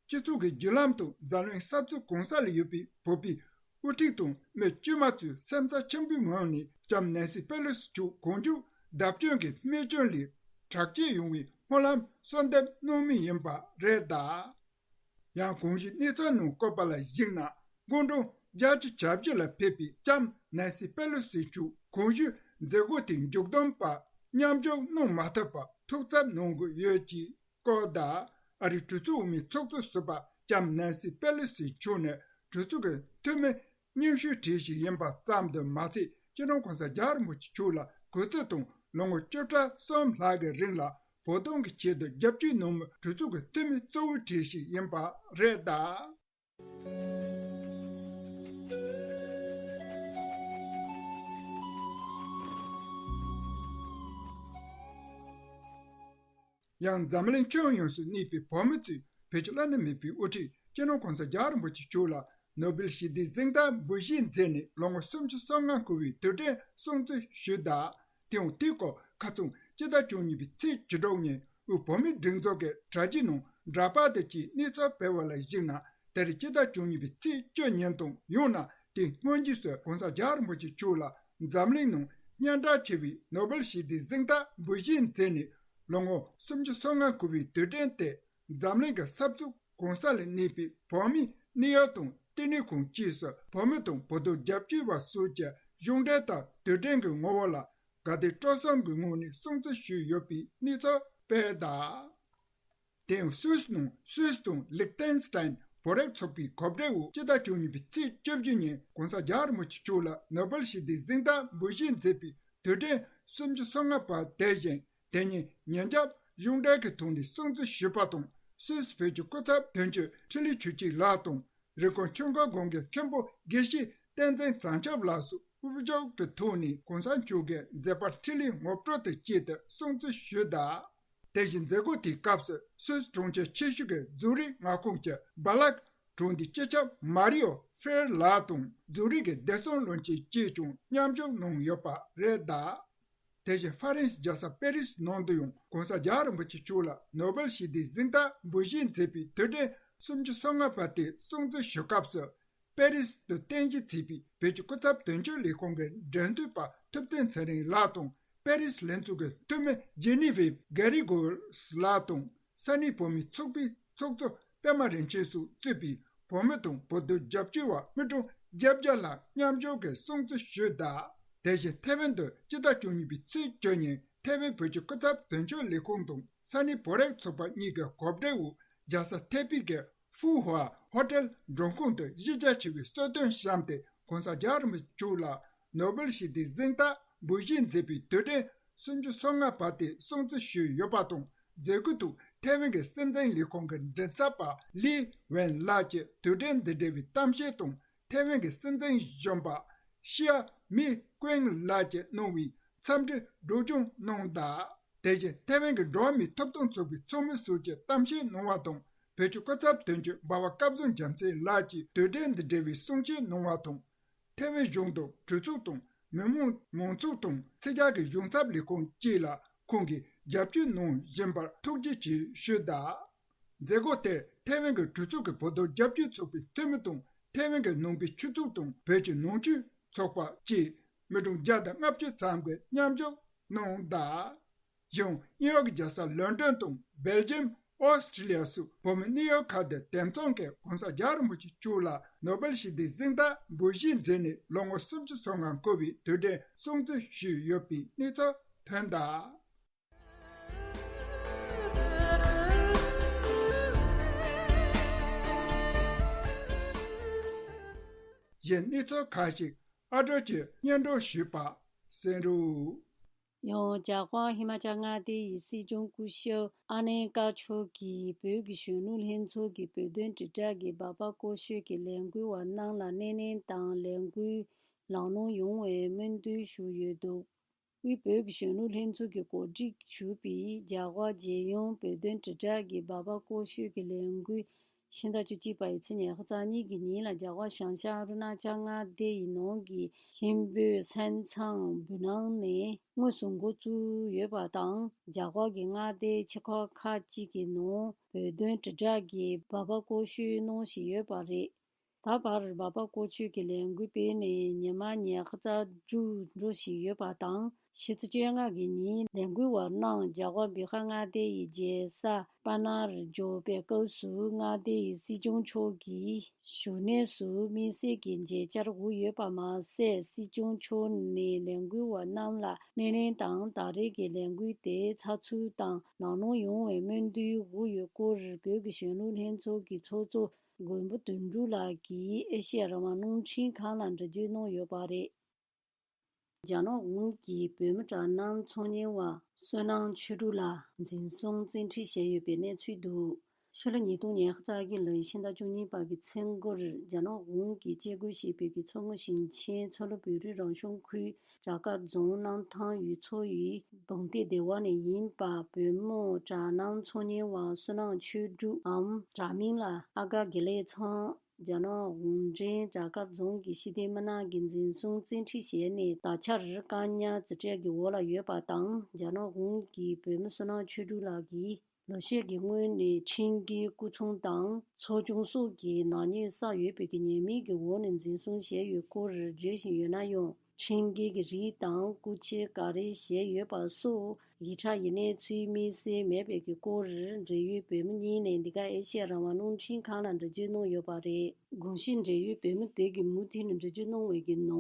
སྤྱི་ཚོགས་ཀྱི་བརྒྱུད་ལམ་དུ་འཛམ་གླིང་ས་ཕྱོགས་གང་ས་ལ་ཡོད་པའི་བོད་པའི་དབུ་ཁྲིད་དང་མི་དཀྱུས་མ་ཚོས་སེམས་འཚབ་ཆེན་པོའི་ངང་ནས་ལྕམ་ནན་སི་པེ་ལོ་སི་མཆོག་གང་མགྱོགས་བརྡབ་སྐྱོན་གྱི་རྨས་སྐྱོན་ལས་དྲག་སྐྱེད་ཡོང་བའི་སྨོན་ལམ་གསོལ་འདེབས་གནང་མུས་ཡིན་པ་རེད་གདའ། ཡང་གོང་ཞུས་གནས་ཚུལ་ནང་བཀོད་པ་ལ་གཞིགས་ན། སྐུ་ཕྲེང་བརྒྱད་ཅུ་གྱ་བཞི་ལ་ཕེབས་པའི་ལྕམ་ནན་སི་པེ་ལོ་སི་མཆོག་གོང་ཞུས་མཛད་སྒོ་དེའི་མཇུག་བསྡོམས་པར་མཉམ་ཞུགས་གནང་མ་ཐུབ་པར་ཐུགས་འཚབ་གནང་དགོས་ཡོད་ཅེས་བཀོད་གདའ། ཨ་རིའི་གྲོས་ཚོགས་འོག་མའི་ཚོགས་གཙོ་ཟུར་པ་ལྕམ་ནན་སི་པེ་ལོ་སི་མཆོག་ནི་གྲོས་ཚོགས་ཀྱི་འཐུས་མི་རྙིང་ཤོས་གྲས་ཤིག་ཡིན་པ་ཙམ་དུ་མ་ཟད། སྤྱི་ནོར་༸གོང་ས་༸རྒྱལ་བ་རིན་པོ་ཆེ་མཆོག་ལ་གུས་བརྩི་དང་ལོ་ངོ་བཅུ་ཕྲག་གསུམ་ལྷག་གི་རིང་ལ་བོད་དོན་གྱི་ཆེད་དུ་རྒྱབ་སྐྱོར་གནང་མུས་གྲོས་ཚོགས་ཀྱི་འཐུས་མི་གཙོ་བོའི་གྲས་ཤིག་ཡིན་པ་རེད་གདའ། ཡང་འཛམ་གླིང་ཁྱོན་ཡོངས་སུ་གནས་པའི་བོད་མི་ཚོས་བོད་ཀྱི་བླ་ན་མེད་པའི་དབུ་ཁྲིད་སྤྱི་ནོར་༸གོང་ས་༸རྒྱལ་བ་རིན་པོ་ཆེ་མཆོག་ལ་ནོ་སྦེལ་ཞི་བདེའི་གཟེངས་རྟགས་འབུལ་བཞེས་མཛད་ནས་ལོ་ངོ་སུམ་ཅུ་སོ་ལྔ་འཁོར་བའི་དུས་དྲན་སྲུང་བརྩི་ཞུས་གདའ། དེའང་དེའི་སྐོར་ཁ་རྩང་སྤྱི་ཟླ་བཅུ་གཉིས་པའི་ཚེས་བཅུ་དྲུག་ཉིན་དབུས་བོད་མིའི་སྒྲིག་འཛུགས་ཀྱི་དྲ་རྒྱའི་ནང་འདྲ་པར་དུ་ཅིག་གནས་ཚུལ་སྤེལ་བ་ལ་གཞིགས་ན། དེ་རིང་སྤྱི་ཟླ་བཅུ་གཉིས་པའི་ཚེས་བཅུ་ཉིན་དང་ཡང་ན་དེ་སྔོན་རྗེས་སུ་༸གོང་ས་༸རྒྱལ་བ་རིན་པོ་ཆེ་མཆོག་ལ་འཛམ་གླིང་ནང་སྙན་གྲགས་ཆེ་བའི་ནོ་སྦེལ་ཞི་བདེའི་གཟེངས་རྟགས་འབུལ་བཞེས་མཛད་ནས་ལོ་ངོ་སུམ་ཅུ་སོ་ལྔ་འཁོར་བའི་དུས་དྲན་དེ་འཛམ་གླིང་གི་ས་ཕྱོགས་གང་ས་ལ་གནས་པའི་བོད་མིས་གནས་ཡུལ་དང་བསྟི་གནས་ཁང་བཅས་སུ་བོད་མི་དང་བོད་དོན་རྒྱབ་སྐྱོར་བ་སོགས་ཀྱི་གཞུང་འབྲེལ་ལྟར་དུས་དྲན་གྱི་ངོ་བོ་ལ་དགའ་དད་སྤྲོ་གསུམ་གྱི་ངང་ནས་སྲུང་བརྩི་ཞུས་ཡོད་པའི་གནས་ཚུལ་སྤེལ་གདའ། དེ་ཡང་སུད་སི་ནང་སུད་སི་དང་ལིག་ཏེན་སི་ཏན་བོད་རིགས་ཚོགས་པའི་གོ་སྒྲིག་འོག་སྤྱི་ཟླ་བཅུ་གཉིས་པའི་ཚེས་བཅུ་བཞི་ཉིན་༸གོང་ས་༸རྒྱལ་བ་རིན་པོ་ཆེ་མཆོག་ལ་ནོ་སྦེལ་ཞི་བདེའི་གཟེངས་རྟགས་འབུལ་བཞེས་མཛད་པའི་དུས་དྲན་སུམ་ཅུ་སོ་ལྔ་པ་དེ་བཞིན་དེ་ཉིན་ཉིན་རྒྱབ་གཞུང་འབྲེལ་གྱི་ཐོག་ནས་སྲུང་བརྩི་ཞུས་པ་དང་། སུད་སི་བོད་ཀྱི་སྐུ་ཚབ་དོན་གཅོད་འཕྲིན་ལས་ཆོས་སྐྱིད་ལགས་དང་། རི་ཀོན་ཆོས་འཁོར་དགོན་གྱི་མཁན་པོ་དགེ་བཤེས་བསྟན་འཛིན་བྱང་ཆུབ་ལགས་སུ་དབུ་བཞུགས་ཀྱི་ཐོག་ནས་༸གོང་ས་མཆོག་གི་མཛད་པ་འཕྲིན་ལས་ངོ་སྤྲོད་དང་བཅས་ཏེ་སྲུང་བརྩི་ཞུས་གདའ། དེ་བཞིན་མཛད་སྒོ་དེའི་སྐབས་སུ་སུད་སི་གྲོང་ཁྱེར་ཆེ་ཤོས་ཀྱི་ཛུ་རིག་མངའ་ཁོངས་ཀྱི་སྦ་ལག་གྲོང་སྡེའི་སྤྱི་ཁྱབ་མ་རི་ཨོ་ཧྥེར་ལགས་དང་ཛུ་རིག་གི་བདེ་སྲུང་བློན་ཆེན་བཅས་ཀྱང་མཉམ་ཞུགས་གནང་ཡོད་པ་རེད་གདའ། དེ་བཞིན་ཧྥ་རན་སི་རྒྱལ་ས་པེ་རི་སི་ནང་དུ་ཡང་༸གོང་ས་༸རྒྱལ་བ་རིན་པོ་ཆེ་མཆོག་ལ་ནོ་སྦེལ་ཞི་བདེའི་གཟེངས་རྟགས་འབུལ་བཞེས་མཛད་པའི་དུས་དྲན་སུམ་ཅུ་སོ་ལྔ་པ་དེ་སྲུང་བརྩི་ཞུ་སྐབས་སུ། པེ་རི་སི་དུ་རྟེན་གཞི་བྱས་པའི་བོད་ཀྱི་སྐུ་ཚབ་དོན་གཅོད་ལས་ཁུངས་ཀྱི་འབྲེལ་མཐུད་པ་ཐུབ་བསྟན་ཚེ་རིང་ལགས་དང་། པེ་རི་སི་ལྷན་ཚོགས་ཀྱི་འཐུས་མི་ཇེ་ནི་ཝེབ་གྷེ་རི་གོ་ལས་ལགས་དང་། ས་གནས་བོད་མིའི་ཚོགས་པའི་ཚོགས་གཙོ་པད་མ་རིན་ཆེན་སོགས་གཙོས་པའི་བོད་མི་དང་བོད་དོན་རྒྱབ་སྐྱོར་བ་མི་གྲངས་བརྒྱད་བརྒྱ་ལྷག་མཉམ་ཞུགས་ཀྱིས་སྲུང་བརྩི་ཞུས་གདའ། དེ་བཞིན་ཐེ་ཝན་དུ་སྤྱི་ཟླ་བཅུ་གཉིས་པའི་ཚེས་བཅུ་ཉིན་ཐེ་ཝན་བོད་ཀྱི་སྐུ་ཚབ་དོན་གཅོད་ལས་ཁུངས་དང་ ས་གནས་བོད་རིགས་ཚོགས་པ་གཉིས་ཀྱི་གོ་སྒྲིག་འོག་རྒྱལ་ས་ཐེ་པེ་གི་ཧྥུ་ཧྭ་ཧོ་ཊེལ་འགྲོ་ཁང་དུ་གཞི་རྒྱ་ཆེ་བའི་གསོལ་སྟོན་བཤམས་ཏེ། གོང་ས་རྒྱལ་བ་རིན་པོ་ཆེ་མཆོག་ལ་ནོ་བེལ་ཞི་བདེའི་གཟེངས་རྟགས་འབུལ་བཞེས་མཛད་པའི་དུས་དྲན་སུམ་ཅུ་སོ་ལྔ་པ་དེ་སྲུང་བརྩི་ཞུས་ཡོད་པ་དང་། མཛད་སྒོའི་ཐོག་ཐེ་ཝན་གྱི་སྲིད་འཛིན་ལས་ཁུངས་ཀྱི་མགྲིན་ཚབ་པ་ལི་ཝེན་ལགས་ཀྱིས་དུས་དྲན་དང་འབྲེལ་བའི་གཏམ་བཤད་དང་། ཐེ་ཝན་གྱི་སྲིད་འཛིན་གཞོན་པ་ཤི་ཡ་མི་ཀུན་ལགས་ཀྱིས་གནང་བའི་འཚམས་འདྲི་སྒྲོག་སྦྱང་གནང་གདའ། དེ་བཞིན་ཐེ་ཝན་གྱི་འགྲོ་བ་མིའི་ཐོབ་ཐང་ཚོགས་པའི་ཚོགས་མི་སོགས་ཀྱིས་གཏམ་བཤད་གནང་བ་དང་། བོད་ཀྱི་སྐུ་ཚབ་དོན་གཅོད་འབའ་བ་སྐལ་བཟང་རྒྱལ་མཚན་ལགས་ཀྱིས་དུས་དྲན་དང་འབྲེལ་བའི་གསུང་བཤད་གནང་བ་དང་། ཐེ་ཝན་གཞུང་དང་གྲོས་ཚོགས་དང་མི་དམངས་མང་ཚོགས་དང་ཕྱི་རྒྱལ་གྱི་གཞུང་ཚབ་ལས་ཁུངས་བཅས་ལ་ཁོང་གིས་རྒྱབ་སྐྱོར་གནང་བཞིན་པར་ཐུགས་རྗེ་ཆེ་ཞུས་གདའ། མཛད་སྒོ་དེར་ཐེ་ཝན་གྱི་གྲོས་ཚོགས་ཀྱི་བོད་དོན་རྒྱབ་སྐྱོར་ཚོགས་པའི་འཐུས་མི་དང་། ཐེ་ཝན་གྱི་ནང་པའི་ཆོས་ཚོགས་དང་བོད་ཀྱི་ནང་ཆོས་ཚོགས་པ་བཅས་མི་གྲངས་བརྒྱ་དང་ལྔ་བཅུ་ཙམ་གྱིས་མཉམ་ཞུགས་གནང་གདའ། གཞུང་ནིའུ་ཡོག་གི་རྒྱལ་ས་ལོན་ཌོན་དང་སྦེལ་ཇམ། ཨོ་སི་ཀྲི་ལི་ཡ་སོགས་བོད་མི་གནས་ཡུལ་ཁག་ཏུ་དེང་སང་གི་གོང་ས་རྒྱལ་བ་རིན་པོ་ཆེ་མཆོག་ལ་ནོ་བེལ་ཞི་བདེའི་གཟེངས་རྟགས་འབུལ་བཞེས་མཛད་ནས་ལོ་ངོ་སུམ་ཅུ་སོ་ལྔ་འཁོར་བའི་དུས་དྲན་སྲུང་བརྩི་ཞུས་ཡོད་པའི་གནས་ཚུལ་ཐོན་གདའ། གཞན་གནས་ཚུལ་ཁག་ཅིག་ཨ་སྒྲོལ་གྱིས་སྙན་སྒྲོན་ཞུས་པ་གསན་རོགས། ཡང་རྒྱ་གར་ཧི་མ་ཅལ་མངའ་སྡེ་ཡི་སྲིད་སྐྱོང་སྐུ་ཞབས་ཨ་ནེན་ཀ་མཆོག་གིས་བོད་ཀྱི་གཞོན་ནུ་ལྷན་ཚོགས་ཀྱི་བོད་དོན་དྲིལ་བསྒྲགས་ཀྱི་འབབ་འཕར་སྐོར་ཤོས་ཀྱི་ལས་འགུལ་བ་རྣམས་ལ་སྣེ་ལེན་དང་ལས་འགུལ་ལག་ལེན་ཡོང་བའི་སྨོན་འདུན་ཞུས་ཡོད་འདུག་དབུས་བོད་ཀྱི་གཞོན་ནུ་ལྷན་ཚོགས་ཀྱིས་གོ་སྒྲིག་ཞུས་པའི་རྒྱ་གར་རྒྱལ་ཡོངས་བོད་དོན་དྲིལ་བསྒྲགས་ཀྱི་འབབ་འཕར་སྐོར་ཤོས་ཀྱི་ལས་འགུལ་ཕྱི་ཟླ་བཅུ་གཅིག་པ་ཡི་ཚེས་ཉི་ཤུ་རྩ་གཉིས་ཀྱི་ཉིན་ལ་རྒྱ་གར་བྱང་ཤར་ཨ་རུ་ན་ཅལ་མངའ་སྡེ་ཡི་ནང་གི་ཧིན་བོད་ས་མཚམས་བུ་ནང་ནས་དངོས་སུ་འགོ་བཙུགས་ཡོད་པ་དང་། རྒྱ་གར་གྱི་མངའ་སྡེ་ཆེ་ཁག་ཁག་ཅིག་གི་ནང་བོད་དོན་དྲིལ་བསྒྲགས་ཀྱི་འབབ་འཕར་སྐོར་ཤོས་གནང་བཞིན་ཡོད་པ་རེད། ད་བར་འབབ་འཕར་སྐོར་ཤོས་ཀྱི་ལས་འགུལ་སྤེལ་ནས་ཉི་མ་ཉི་ཤུ་རྩ་དྲུག་འགྲོ་བཞིན་ཡོད་པ་དང་། ཕྱི་ཚེས་བཅོ་ལྔ་གི་ཉིན་ལས་འགུལ་བ་རྣམས་རྒྱ་གར་བི་ཧར་མངའ་སྡེ་ཡི་རྒྱལ་ས་པ་ན་རུ་འབྱོར་པའི་སྐབས་སུ་མངའ་སྡེ་ཡི་སྲིད་སྐྱོང་མཆོག་གི་བཞུགས་གནས་སུ་དམིགས་བསལ་གྱི་མཇལ་བཅར་དགོས་ཡོད་པ་མ་ཟད། སྲིད་སྐྱོང་མཆོག་ནས་ལས་འགུལ་བ་རྣམས་ལ་སྣེ་ལེན་དང་ད་རེས་ཀྱི་ལས་འགུལ་དེ་ཚགས་ཚུད་དང་ལག་ལེན་ཡོང་བའི་སྨོན་འདུན་དགོས་ཡོད་སྐོར་བོད་ཀྱི་གཞོན་ནུ་ལྷན་ཚོགས་ཀྱི་ཚོགས་གཙོ་མགོན་པོ་དོན་གྲུབ་ལགས་ཀྱིས་ཨེ་ཤེ་ཡ་རང་དབང་རླུང་འཕྲིན་ཁང་ལ་འགྲེལ་བརྗོད་གནང་ཡོད་པ་རེད། རྒྱ་ནག་གཞུང་གིས་བོད་མི་དྲག་སྣང་ཚོང་གཉེར་བ་བསོད་ནམས་ཆོས་སྒྲོན་ལགས་འཛིན་བཟུང་བཙན་ཁྲིད་བྱས་ཡོད་པའི་གནས་ཚུལ་འདུག་ཕྱི་ལོ་ཉིས་སྟོང་ཉི་ཤུ་རྩ་བརྒྱད་ལོའི་ཕྱི་ཟླ་བཅུ་གཉིས་པ་གི་མཚན་འགོར། རྒྱ་ནག་གཞུང་གིས་བཅད་བགོས་བྱས་པའི་གི་མཚོ་སྔོན་ཞིང་ཆེན་མཚོ་ལྷོ་བོད་རིགས་རང་སྐྱོང་ཁུལ་བྲག་དཀར་རྫོང་གནམ་ཐང་ཡུལ་ཚོ་ཡི་བུང་སྟེ་སྡེ་བ་ནས་ཡིན་པ་བོད་མི་དྲག་སྣང་ཚོང་གཉེར་བ་བསོད་ནམས་ཆོས་སྒྲོན་འམ་དྲག་མིང་ལ་ཨ་དཀར་དགེ་ལེགས་ཚང་། རྒྱ་ནག་གུང་ཁྲན་བྲག་དཀར་རྫོང་གི་སྤྱི་བདེ་མི་སྣ་གིས་འཛིན་བཟུང་བཙན་ཁྲིད་བྱས་ནས་ད་ཆར་བཀག་ཉར་རྩིས་སྤྲོད་ཀྱི་འོག་ལ་ཡོད་པ་དང་། རྒྱ་ནག་གཞུང་གིས་བོད་མི་བསོད་ནམས་ཆོས་སྒྲོན་ལགས་ཀྱིས་ལོ་ཤས་ཀྱི་སྔོན་ནས་ཁྲིམས་འགལ་སྐུ་ཚོང་དང་འཚོ་སྐྱོང་སོགས་ཀྱི་ནག་ཉེས་བསགས་ཡོད་པའི་གི་ཉེས་མིང་གི་འོག་ནས་འཛིན་བཟུང་བྱས་ཡོད་སྐོར་བརྗོད་བཞིན་ཡོད་ན་ཡང་། ཁྲིམས་འགལ་གྱི་རིགས་དང་རྐུ་འཁྱེར་ག་རེ་བྱས་ཡོད་པ་སོགས་ཡིག་ཆ་ཡི་གནས་ཚུལ་དམིགས་བསལ་མེད་པའི་གི་སྐོར་འབྲེལ་ཡོད་བོད་མི་གཉིས་ནས་འདི་ག་ཨེ་ཤེ་ཡ་རང་དབང་རླུང་འཕྲིན་ཁང་ལ་འགྲེལ་བརྗོད་གནང་ཡོད་པ་རེད། གོང་ཞུས་འབྲེལ་ཡོད་བོད་མི་དེ་གིས་མུ་མཐུད་ནས་འགྲེལ་བརྗོད་གནང་བའི་གི་ནང་།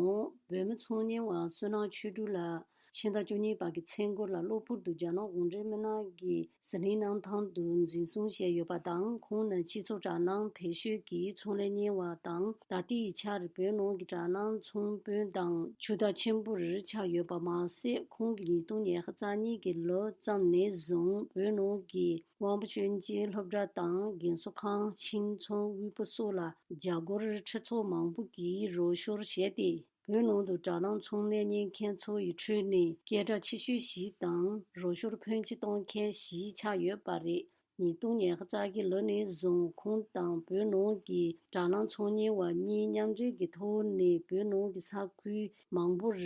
བོད་མི་ཚོང་གཉེར་བ་བསོད་ནམས་ཆོས་སྒྲོན་ལགས་ཕྱི་ཟླ་བཅུ་གཉིས་པ་གི་མཚན་འགོར་ལ་གློ་བུར་དུ་རྒྱ་ནག་གུང་ཁྲན་མི་སྣ་གིས་ཟི་ལིང་གནམ་ཐང་དུ་འཛིན་བཟུང་བྱས་ཡོད་པ་དང་། ཁོང་ནི་སྤྱི་ཚོགས་དྲག་སྣང་བེད་སྤྱོད་ཀྱིས་ཚོང་ལས་གཉེར་བ་དང་། ད་ལྟའི་ཆར་བོད་ནང་གི་དྲག་སྣང་ཚོང་དཔོན་དང་ཕྱུག་བདག་ཆེན་པོར་ཆགས་ཡོད་པ་མ་ཟད། ཁོང་གིས་ཉིས་སྟོང་ཉི་ཤུ་རྩ་གཉིས་ཀྱི་ལོ་ཙམ་ནས་བཟུང་བོད་ནང་གི་དབང་པོ་སྐྱོན་ཅན་སློབ་གྲྭ་དང་རྒན་གསོ་ཁང་། ཁྱིམ་ཚང་། དབུལ་པོ་སོགས་ལ་རྒྱ་སྒོར་ཁྲི་ཚོ་མང་པོ་གིས་རོགས་སྐྱོར་བྱས་ཏེ། བོད་ནང་དུ་དྲག་སྣང་ཚོང་ལས་གཉེར་མཁན་ཚོ་ཡི་ཁྲོད་ནས་སྐད་གྲགས་ཆེ་ཤོས་ཤིག་དང་རོགས་སྐྱོར་ཕོན་ཆེ་གཏོང་མཁན་ཞིག་ཆགས་ཡོད་པ་རེད། ཉིས་སྟོང་ཉི་ཤུ་རྩ་བརྒྱད་ལོ་ནས་བཟུང་ཁོང་དང་བོད་ནང་གི་དྲག་སྣང་ཚོང་གཉེར་བ་གཉིས་མཉམ་འབྲེལ་གྱི་ཐོག་ནས་བོད་ནང་གི་ས་ཁུལ་མང་པོར་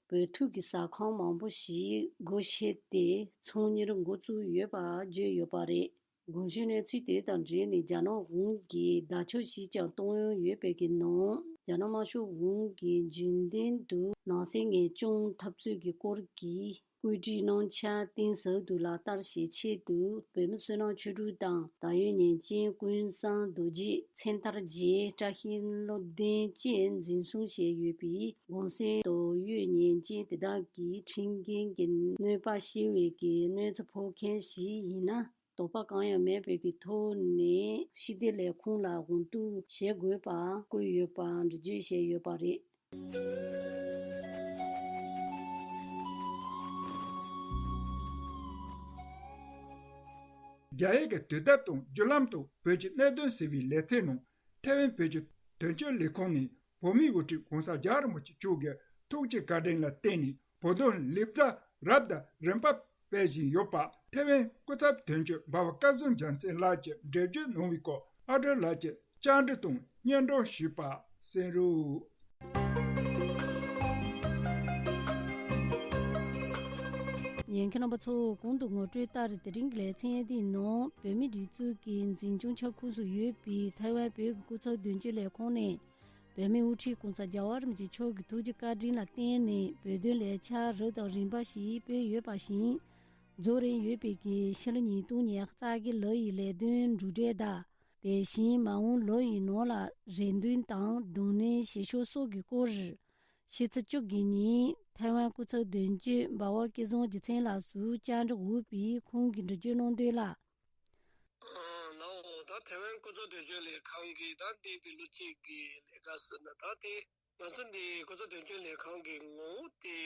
བོད་ཐུག་གི་ཟ་ཁང་མང་པོ་ཞིག་སྒོ་ཕྱེ་སྟེ་ཚོང་གཉེར་འགོ་བཙུགས་ཡོད་པ་བརྗོད་ཡོད་པ་རེད། གོང་ཞུས་གནས་ཚུལ་དེ་དང་འབྲེལ་ནས་རྒྱ་ནག་གཞུང་གིས་བརྡ་ཁྱབ་ཞིག་ཀྱང་གཏོང་ཡོང་ཡོད་པའི་གི་ནང་། རྒྱ་ནག་དམར་ཤོག་གཞུང་གིས་རྒྱུན་ལྡན་དུ་ནང་སྲིད་ངེས་སྐྱོན་འཐབ་རྩོད་ཀྱི་སྐོར་གྱི་ བཀོད་སྒྲིག་གནང་འཆར་གཏིང་ཟབ་ཏུ་ལག་བསྟར་བྱེད་ཆེད་དུ། བོད་མི་བསོད་ནམས་ཆོས་དྲུག་དང་། བདག་ཡོད་ཉན་མཁན་ཀུན་བཟང་རྡོ་རྗེ། མཚན་མཐར་རྗེ་བཀྲ་ཤིས་བློ་ལྡན་བཅས་འཛིན་བཟུང་བྱས་ཡོད་པའི་གུང་སེང་དོགས་ཡོད་ཉན་མཁན་དེ་དག་གི་ཁྲིམས་འགལ་གྱི་གནོད་པ་སྐྱེལ་བའི་གི་གནོད་འཚེ་ཕོག་མཁན་ཞིག་ཡིན་ན། དོགས་པ་གང་ཡང་མེད་པའི་གི་ཐོག་ནས་ཕྱི་བདེ་ལས་ཁུངས་ལ་དགོངས་གཏུག་བྱེད་དགོས་པ་བཀོད་ཡོད་པ་འགྲེལ་བརྗོད་བྱས་ཡོད་པ་རེད། རྒྱ་ཡིག་གི་དུས་དེབ་དང་བརྒྱུད་ལམ་དུ་བོད་ཀྱི་གནད་དོན་ཟེར་བའི་ལེ་ཚན་ནང་། ཐེ་ཝན་བོད་ཀྱི་དོན་གཅོད་ལས་ཁང་ནས་བོད་མིའི་དབུ་ཁྲིད་གོང་ས་རྒྱལ་བ་རིན་པོ་ཆེ་མཆོག་གི་ཐུགས་ཀྱི་བཀའ་དྲིན་ལ་བརྟེན་ནས། བོད་དོན་ལེ་བར་རབ་དང་རིམ་པ་སྤེལ་བཞིན་ཡོད་པ། ཐེ་ཝན་སྐུ་ཚབ་དོན་གཅོད་འབའ་བ་སྐལ་བཟང་རྒྱལ་མཚན་ལགས་ཀྱིས་འགྲེལ་བརྗོད་གནང་བའི་སྐོར། ཨ་སྒྲོལ་ལགས་ཀྱིས་བཅར་འདྲི་དང་སྙན་སྒྲོན་ཞུས་པ་གསན་རོགས། ཉན་མཁན་རྣམ་པ་ཚོ། གོང་དུ་ངོ་སྤྲོད་ལྟར། དེ་རིང་གི་ལེ་ཚན་འདིའི་ནང་། བོད་མིའི་སྒྲིག་འཛུགས་ཀྱི་འཛིན་སྐྱོང་ཁྱབ་ཁོངས་སུ་ཡོད་པའི་ཐའེ་ཝན་བོད་ཀྱི་སྐུ་ཚབ་དོན་གཅོད་ལས་ཁང་ནས། བོད་མིའི་དབུ་ཁྲིད་གོང་ས་རྒྱལ་བ་རིན་པོ་ཆེ་མཆོག་གི་ཐུགས་ཀྱི་བཀའ་དྲིན་ལ་བརྟེན་ནས། བོད་དོན་ལས་འཆར་རབ་དང་རིམ་པ་ཞིག་སྤེལ་ཡོད་པ་བཞིན། རྫོགས་རིམ་ཡོད་པའི་གི་ཕྱི་ལོ་ཉིས་སྟོང་ཉི་ཤུ་རྩ་བརྒྱད་ལོ་ཡི་ལས་དོན་གྲུབ་འབྲས་དང་། དེ་བཞིན་མ་འོངས་ལོ་ཡི་ནང་ལ་རེ་འདུན་དང་གདོང་ལེན་བྱེད་ཕྱོགས་སོགས་ཀྱི་སྐོར། ཕྱི་ཚེས་བཅུ་དགུ་ཉིན་ཐའེ་ཝན་སྐུ་ཚབ་དོན་གཅོད་འབའ་བ་སྐལ་བཟང་རྒྱལ་མཚན་ལགས་སུ་བཅར་འདྲི་འོས་པའི་ཁོང་གིས་འགྲེལ་བརྗོད་གནང་དོན་ལ། ཨ་ལའོ། ད་ཐའེ་ཝན་སྐུ་ཚབ་དོན་གཅོད་ལས་ཁང་གིས་ད་འདས་པའི་ལོ་གཅིག་གི་ལས་ཀ་ཟེར་ན། ད་དེ་ང་ཚོ་འདི་སྐུ་ཚབ་དོན་གཅོད་ལས་ཁང་གི་ངོ་བོ་དེ།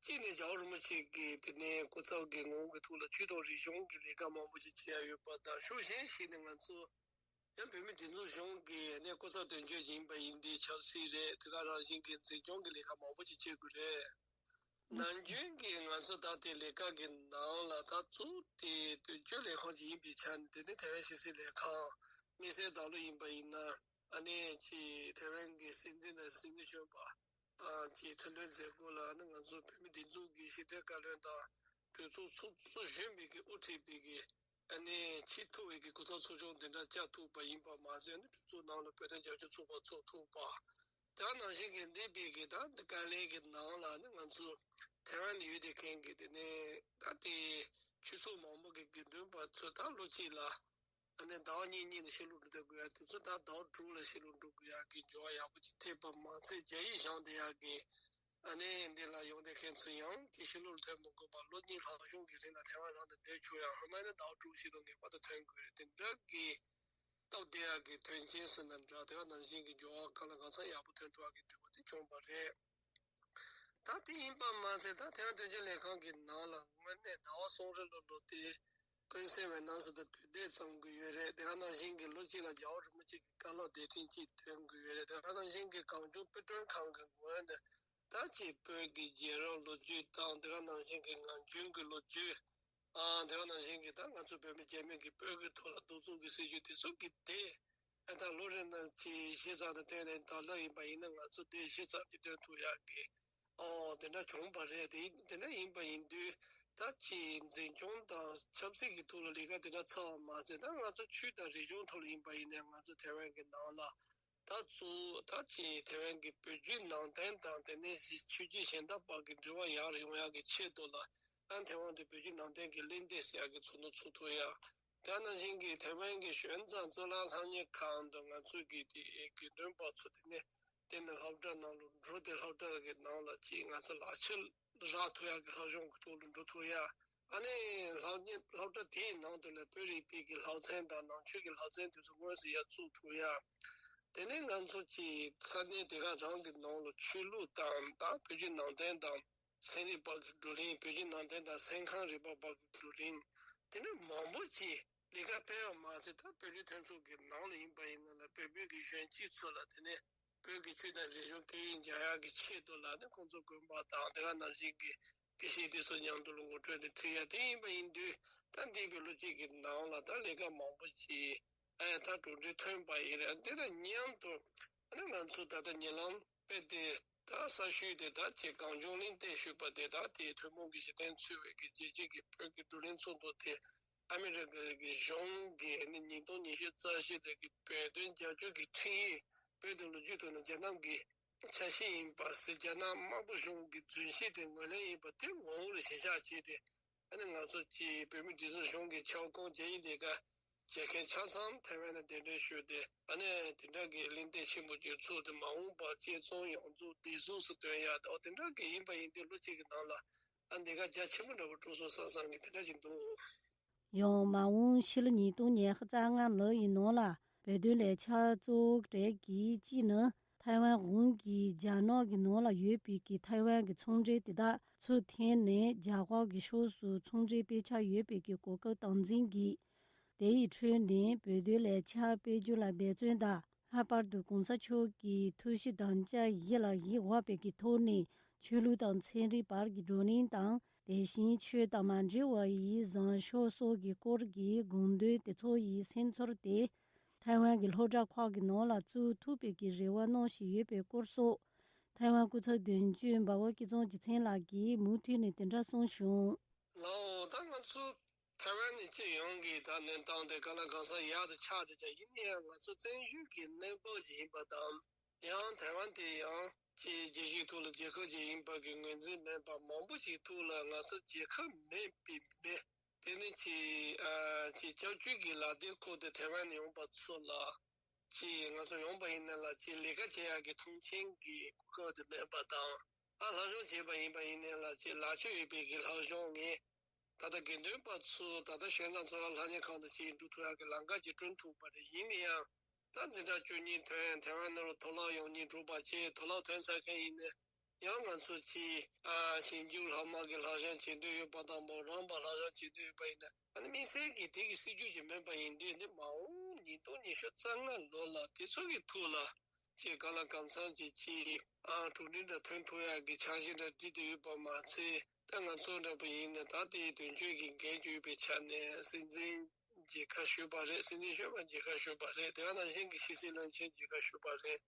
གཅིག་ནས་རྒྱལ་བ་རིན་པོ་ཆེ་གི་དེ་ནས་སྐུ་ཚབ་ཀྱི་ངོ་བོ་གི་ཐོག་ལ་ཆོས་དང་རིག་གཞུང་གི་ལས་ཀ་མང་པོ་ཞིག་བྱེད་ཡ་ཡོད་པ་དང་། ཕྱོགས་གཞན་ཞིག་ནས་ང་ཚོ་ཡང་བོད་མིའི་སྒྲིག་འཛུགས་གཞུང་གི་ནས་སྐུ་ཚབ་དོན་གཅོད་ཡིན་པ་ཡིན་དུས་ཆབ་སྲིད་རེད། དེ་ག་རང་བཞིན་གྱི་འཛིན་སྐྱོང་གི་ལས་ཀ་མང་པོ་ཞིག་བྱེད་དགོས་རེད། ནམ་རྒྱུན་གྱི་ང་ཚོ་ད་ལྟའི་ལས་ཀ་གི་ནང་ལ་ད་གཙོ་བོ་དེ་དོན་གཅོད་ལས་ཁང་ཅིག་ཡིན་པའི་ཆ་ནས། དེ་ནི་ཐའེ་ཝན་ཕྱི་སྲིད་ལས་ཁང་། དམིགས་བསལ་ད་ལོ་ཡིན་པ་ཡིན་ན། ཨ་ནི་ཅིག་ཐའེ་ཝན་གྱི་སྲིད་འཛིན་དང་སྲིད་འཛིན་གཞོན་པ་ཨ་ཅིག་འཁྲུངས་ལྷན་མཛད་སྒོ་ལ། ཨ་ནི་ང་ཚོ་བོད་མིའི་སྒྲིག་འཛུགས་ཀྱི་ཞི་བདེ་བཀའ་བློན་དང་གྲོས་ཚོགས་ཚོགས་གཙོ་གཞོན་པའི་གི་དབུ་ཁྲིད་པའི་གི་ཨ་ནི་ཆེས་མཐོ་བའི་གི་སྐུ་ཚབ་ཚོགས་ཆུང་དེ་འདྲ་བཅར་ཐུབ་པ་ཡིན་པ་མ་ཟད། ཨ་ནི་གྲོས་ཚོགས་ནང་ལ་བོད་དོན་རྒྱབ་སྐྱོར་ཚོགས་པ་ཚོགས་ཐུབ་པ། དེ་ནང་བཞིན་གྱི་འདས་པའི་གི་ད་འདི་བཀའ་ལན་གྱི་ནང་ལ་ནི་ང་ཚོ་ཐའེ་ཝན་ཡུལ་དེ་མཁན་གྱི་དེ་ནས་ད་དེ་ཆོས་ཚོགས་མང་པོ་གི་དགེ་འདུན་པ་ཚོས་ད་ལོ་གཅིག་ལ་ཨ་ནི་ཟླ་བ་གཉིས་གཉིས་ནས་ཕྱི་ལོགས་འགྲོ་དགོས་ཡ་དེ་ཚོ་ད་ཟླ་བ་དྲུག་ལ་ཕྱི་ལོགས་འགྲོ་དགོས་ཡ་གི་འབྱོར་བ་ཡག་པོ་ཅིག་ཐེབས་པ་མ་ཚད། རྒྱ་ཡིག་སྦྱངས་བསྡད་ཡ་གི་ཨ་ནི་འདི་ལ་ཡོང་བསྡད་མཁན་ཚོ་ཡང་དེ་ཕྱི་ལོགས་ལ་ཐོན་མི་དགོས་པར་ལོ་གཉིས་ལྷག་གཞུང་གི་རིང་ལ་ཐའེ་ཝན་རང་དུ་སྡོད་ཆོག་ཡ། སྔོན་མ་ནི་ཟླ་བ་དྲུག་ཕྱི་ལོགས་ངེས་པར་དུ་ཐོན་དགོས་རེད། དེ་འདྲ་གི་སྟབས་བདེ་ཡག་གི་དོན་རྐྱེན་ཟེར་ན་འདྲ། དེ་ག་ནང་བཞིན་གྱི་འབྱོར་བ་གང་ལ་གང་འཚམ་ཡག་པོ་ཐོན་ཐུབ་ཡག་གི་འདུན་པ་དེ་བྱུང་བ་རེད། ད་དེ་ཡིན་པ་མ་ཚད། ད་ཐའེ་ཝན་དོན་གཅོད་ལས་ཁང་གི་ནང་ལ་དངོས་གནས་ཟླ་བ་གསུམ་རེ་ལོ་ལོ་དེ་ཀུན་གསལ་བའི་ནང་སུ་དུ་དུས་དེབ་བརྩམ་གི་ཡོད་རེད། དེ་ག་ནང་བཞིན་གྱི་ལོ་གཅིག་ལ་རྒྱལ་བ་རིན་པོ་ཆེ་གི་བཀའ་སློབ་སྡེ་ཕྲན་གཅིག་ཐོན་གི་ཡོད་རེད། དེ་ག་ནང་བཞིན་གྱི་གངས་ལྗོངས་དཔེ་སྐྲུན་ཁང་གི་ངོས་ནས་ད་ཅིག་བོད་ཀྱི་རྒྱལ་རབས་ལོ་རྒྱུས་དང་། དེ་ག་ནང་བཞིན་གྱི་ངག་རྒྱུན་གྱི་ལོ་རྒྱུས། ཨ་དེ་ག་ནང་བཞིན་གྱི་ད་ང་ཚོ་བོད་མི་རྒྱ་མི་གི་བོད་ཀྱི་ཐོག་ལ་གདུག་རྩུབ་ཀྱི་སྲིད་བྱུས་དེ་ཚོ་གི་དེ་ཨ་ད་ལོ་རེ་ནང་ཅིག་བཞི་ཙམ་དུ་ཐོན་ནས། ད་ལོ་ཡིན་པ་ཡིན་ན་ང་ཚོ་དེ་བཞི་ཙམ་གྱི་ཐོན་ཐུབ་ཡག་གི་ཨོ་དེ་འདྲ་བྱུང་བ་རེད། དེ་དེ་འདྲ་ཡིན་པ་ཡིན་དུས། ད་ཅིག་འཛིན་སྐྱོང་དང་ཆབ་སྲིད་ཀྱི་ཐོག་ལ་ལས་ཀ་དེ་འདྲ་ཚར་བ་མ་ཟད། ད་ང་ཚོ་ཆོས་དང་རིག་གཞུང་ཐོག་ལ་ཡིན་པ་ཡིན་ནའི་ང་ཚོ་ཐའེ་ཝན་གྱི་ནང་ལ་ད་གཙོ་བོ་ད་ཅིག་ཐའེ་ཝན་གྱི་བོད་བརྒྱུད་ནང་བསྟན་དང་། དེ་ནས་ཆོས་བརྒྱུད་གཞན་དག་བར་གྱི་འབྲེལ་བ་ཡག་རུ་ཡོང་ཡག་གི་ཆེད་དུ་ལ། ཨ་ཐའེ་ཝན་དུ་བོད་བརྒྱུད་ནང་བསྟན་གྱི་གླེང་སྟེགས་ཟེར་ཡག་གི་ཚོགས་འདུ་ཚོགས་ཐུབ་ཡ། དེ་ནང་བཞིན་གྱི་ཐའེ་ཝན་གྱི་ཞོན་ཙང་གཙུག་ལག་སློབ་གཉེར་ཁང་དུ་ང་ཚོ་གི་དེ་དགེ་འདུན་པ་ཚོ་དེ་ནས་དེ་ནས་སློབ་གྲྭ་ནང་ལ་འགྲོ། དེ་སློབ་གྲྭ་གི་ནང་ལ་ཅིག་ང་ཚོ་ལག་ཁྱེར་རག་ཐུབ་ཡག་གི་སློབ་སྦྱོང་གི་ཐོག་ལ་འགྲོ་ཐུབ་ཡ། ཨ་ནི་སློབ་གཉེར་སློབ་གྲྭ་དེའི་ནང་དུ་ལ་བོད་རིག་པའི་གི་སློབ་ཚན་དང་ནང་ཆོས་ཀྱི་སློབ་ཚན་དེ་ཚོ་དངོས་སུ་ཡར་བཙུགས་ཐུབ་ཡ། དེ་ནས་ང་ཚོ་ཀྱི་ས་གནས་དེ་ག་རང་གི་ནང་ལ་ཆོས་ལུགས་དང་། ད་བོད་བརྒྱུད་ནང་བསྟན་དང་། ཚན་རིག་པ་གི་བགྲོ་གླེང་། བོད་བརྒྱུད་ནང་བསྟན་དང་གསན་ཁང་རིག་པ་བར་གྱི་བགྲོ་གླེང་། དེ་ནས་མང་པོ་ཅིག་ལས་ཀ་སྤེལ་བ་མ་ཟད། ད་བོད་རིགས་མཐུན་ཚོགས་ཀྱི་ནང་ལ་ཡིན་པ་ཡིན་ན་ལ་བོད་བོད་ཀྱི་གཞོན་སྐྱེས་ཚོ་ལ་དེ་ནས་བོད་ཀྱི་ཆོས་དང་རིག་གཞུང་སྐད་ཡིག་སྦྱང་ཡག་གི་ཆེད་དུ་ལ་ནི་ཁོང་ཚོ་དགོན་པ་དང་དེ་ག་ནང་བཞིན་གྱི་དགེ་བཤེས་དེ་ཚོ་མཉམ་དུ་ལ་ངོ་སྤྲོད་དེ་ཁྲིད་ཡ་དེ་ཡིན་པ་ཡིན་དུས། ད་འདས་པའི་ལོ་གཅིག་གི་ནང་ལ་ད་ལས་ཀ་མང་པོ་ཅིག་ཨ་ད་གྲུབ་འབྲས་ཐོན་པ་ཡིན་རེད། དེ་དང་མཉམ་དུ་ཨ་ནི་ང་ཚོ་ད་ལྟ་ཉེ་ལམ་དཔེ་དེ་ད་གསར་ཤོས་དེ་ད་ཅིག་གངས་ལྗོངས་གླེང་སྟེགས་ཞུས་པ་དེ། ད་དེ་ཐུན་མོང་གི་གཞི་རྟེན་ཚུད་པའི་གི་རྒྱལ་སྤྱི་གི་བོད་ཀྱི་བགྲོ་གླེང་ཚོགས་འདུ་དེ་ཨ་མི་རི་ཀ་གི་གཞུང་གིས་ནི་ཉིས་སྟོང་ཉི་ཤུ་རྩ་བཞི་ལོའི་གི་བོད་དོན་རྒྱབ་སྐྱོར་གྱི་ཁྲིམས་ཡིག་བོད་དོན་ལོ་རྒྱུས་ཐོག་ནས་རྒྱ་ནག་གི་ ཆ་ཤས་ཡིན་པ་ཟེར། རྒྱ་ནག་དམར་པོ་གཞུང་གི་རྫུན་བཤད་དེ་ངོས་ལེན་ཡིན་པ་དེ་ངོ་བོ་ལ་གཞི་བཞག་བྱས་ཏེ། ཨ་ནི་ང་ཚོ་ཀྱི་བོད་མི་སྒྲིག་འཛུགས་གཞུང་གི་ཁྱབ་ཁོངས་རྒྱ་ཡིག་ལས་ཀ་བྱེད་མཁན་ཆ་ཚང་ཐའེ་ཝན་ལ་གདན་འདྲེན་ཞུས་ཏེ། ཨ་ནི་དེ་འདྲ་གི་གླེང་སྟེགས་ཆེན་པོ་ཅིག་ཚུགས་ཏེ། མ་འོངས་པར་དཔྱད་རྩོམ་ཡོངས་རྫོགས་བདེ་སྲུང་སུ་སྟོན་ཡག་དང་དེ་འདྲ་གི་ཡིན་པ་ཡིན་དུས། ལོ་གཅིག་གི་ནང་ལ་ཨ་ལས་ཀ་རྒྱ་ཆེན་པོ་འདྲ་པོ་འགྲོ་སོང་བསམ་བསམ་གི་དེ་འདྲ་ཅིག་འདུག། ཡང་མ་འོངས་ཕྱི་ལོ་ཉིས་སྟོང་ཉི་ཤུ་རྩ་ལྔ་ལོ་ཡི་ནང་ལ་བོད་དོན་ལས་འཆར་གཙོ་བོ་གྲས་ཀྱི་གཅིག་ནི། ཐའེ་ཝན་གཞུང་གིས་རྒྱ་ནག་གི་ནང་ལ་ཡོད་པའི་གི་ཐའེ་ཝན་གྱི་ཚོང་འབྲེལ་དེ་དག་ཚུར་འཐེན་ནས་རྒྱ་གར་གྱི་ཕྱོགས་སུ་ཚོང་འབྲེལ་སྤེལ་འཆར་ཡོད་པའི་གི་གོ་སྐབས་དམ་འཛིན་གྱིས། དེ་ཡི་ཁྲོད་ནས་བོད་དོན་ལས་འཆར་སྤེལ་རྒྱུ་ལ་འབད་བརྩོན་དང་། ལྷག་པར་དུ་གོང་ས་མཆོག་གི་ཐུགས་གཤིས་དམ་བཅའ་གཞི་ལ་གཞི་བཞག་པའི་གི་ཐོག་ནས་ཆོས་ལུགས་དང་ཚན་རིག་བར་གྱི་བགྲོ་གླེང་དང་། དེ་བཞིན་ཆོས་དང་མ་འབྲེལ་བ་ཡི་བཟང་ཕྱོགས་སོགས་ཀྱི་སྐོར་གྱི་དགོངས་དོན་དེ་ཚོ་ཡི་སེམས་ཚོར་དེ། ཐའེ་ཝན་གྱི་སློབ་གྲྭ་ཁག་གི་ནང་ལ་བཙུགས་ཐུབ་པའི་གི་རེ་བ་གནང་བཞིན་ཡོད་པའི་སྐོར་སོགས། ཐའེ་ཝན་སྐུ་ཚབ་དོན་གཅོད་འབའ་བ་སྐལ་བཟང་རྗེ་བཙུན་ལགས་ཀྱིས་མུ་མཐུད་ནས་དེ་འདྲ་གསུངས་བྱུང་། ལགས་འོ། ད་ང་ཚོ་ཐའེ་ཝན་ནི་སྤྱི་ཡོངས་ཀྱི་ད་གནས་སྟངས་དེ་གང་ལ་གང་འཚམ་ཡག་ཏུ་ཆགས་བསྡད་ཀྱང་། ཡིན་ན་ཡང་ང་ཚོ་བཙན་བྱོལ་གྱི་གནས་བབ་ཅིག་ཡིན་པ་དང་། ཡང་ཐའེ་ཝན་དེ་ཡང་ཅིག་རྒྱལ་སྤྱིའི་ཐོག་ལ་རྒྱལ་ཁབ་ཅིག་ཡིན་པ་གི་ངོས་འཛིན་མེད་པ། མང་པོ་ཅིག་ཐོག་ལ་ང་ཚོ་རྒྱལ་ཁབ་མེད་པའི་མི། དེ་ནི་ཅིག་ཨ་ཅིག་སྐྱབས་བཅོལ་གྱི་ལག་དེབ་ཁུར་ཏེ་ཐའེ་ཝན་ནས་ཡོང་པ་ཚོ་ལ། ཅིག་ང་ཚོ་ཡོང་པ་ཡིན་ན་ལ་ཅིག་ལས་ཀ་བྱེད་ཡག་གི་མཐོང་མཆན་གྱི་གོ་སྐབས་དེ་མེད་པ་དང་། ཨ་སློབ་སྦྱོང་བྱེད་པ་ཡིན་པ་ཡིན་ན་ལ་ཅིག་ལག་ཕྱོགས་ཡོད་པའི་གི་སློབ་སྦྱོང་ངས། ད་ལྟ་དགེ་འདུན་པ་ཚོ་ད་ལྟ་ཞོན་ཙང་ཚོ་ལ་ལྷ་གཉེར་ཁང་དུ་ཅིག་འགྲོ་ཐུབ་ཡག་གི་ལམ་ཁ་ཅིག་བསྐྲུན་ཐུབ་པ་རེད། ཡིན་ན་ཡང་ད་འཛིན་གྲྭ་བཅུ་གཉིས་ཐོན། ཐའེ་ཝན་ནང་ལ་དུག་ལོག་ཡོང་སྙིང་འདོད་པ་བྱས། དུག་ལོག་ཐོན་ཚར་མཁན་ཡིན་ན་ཡང་ང་ཚོ་ཅིག་ཨ་ཞིབ་འཇུག་སློབ་མ་གི་སློབ་སྦྱོང་བྱེད་འདོད་ཡོད་པ་དང་། མོ་རང་པ་སློབ་སྦྱོང་བྱེད་འདོད་ཡོད་པ་ཡིན་ན། ཨ་ནི་དམིགས་བསལ་གྱི་དེ་གི་སྲིད་ཇུས་ཅིག་མེད་པ་ཡིན་དུས། འདི་མ་འོངས་ཉིས་སྟོང་ཉི་ཤུ་རྩ་ལྔ་ལོ་ལ་དེ་ཚོ་གི་ཐོག་ལ་ཅིག་གང་ལ་གང་འཚམ་ཅིག་ཅིག་ཨ་གྲུབ་འབྲས་འདྲ་ཐོན་ཐུབ་ཡག་གི་འཆར་གཞི་འདྲ་བསྒྲིགས་བསྡད་ཡོད་པ་མ་ཚད། ད་ང་ཚོ་འདྲ་པོ་ཡིན་ན་ད་དེའི་དོན་གཅོད་ཀྱི་འགན་བཅོལ་བའི་ཆ་ནས་སྲིད་འཛིན་མཇལ་ཁ་ཞུས་པ་རེད། སྲིད་འཛིན་གཞོན་པ་མཇལ་ཁ་ཞུས་པ་རེད། དེ་ག་ནང་བཞིན་གྱི་ཕྱི་སྲིད་བློན་ཆེན་མཇལ་ཁ་ཞུས་པ་རེད།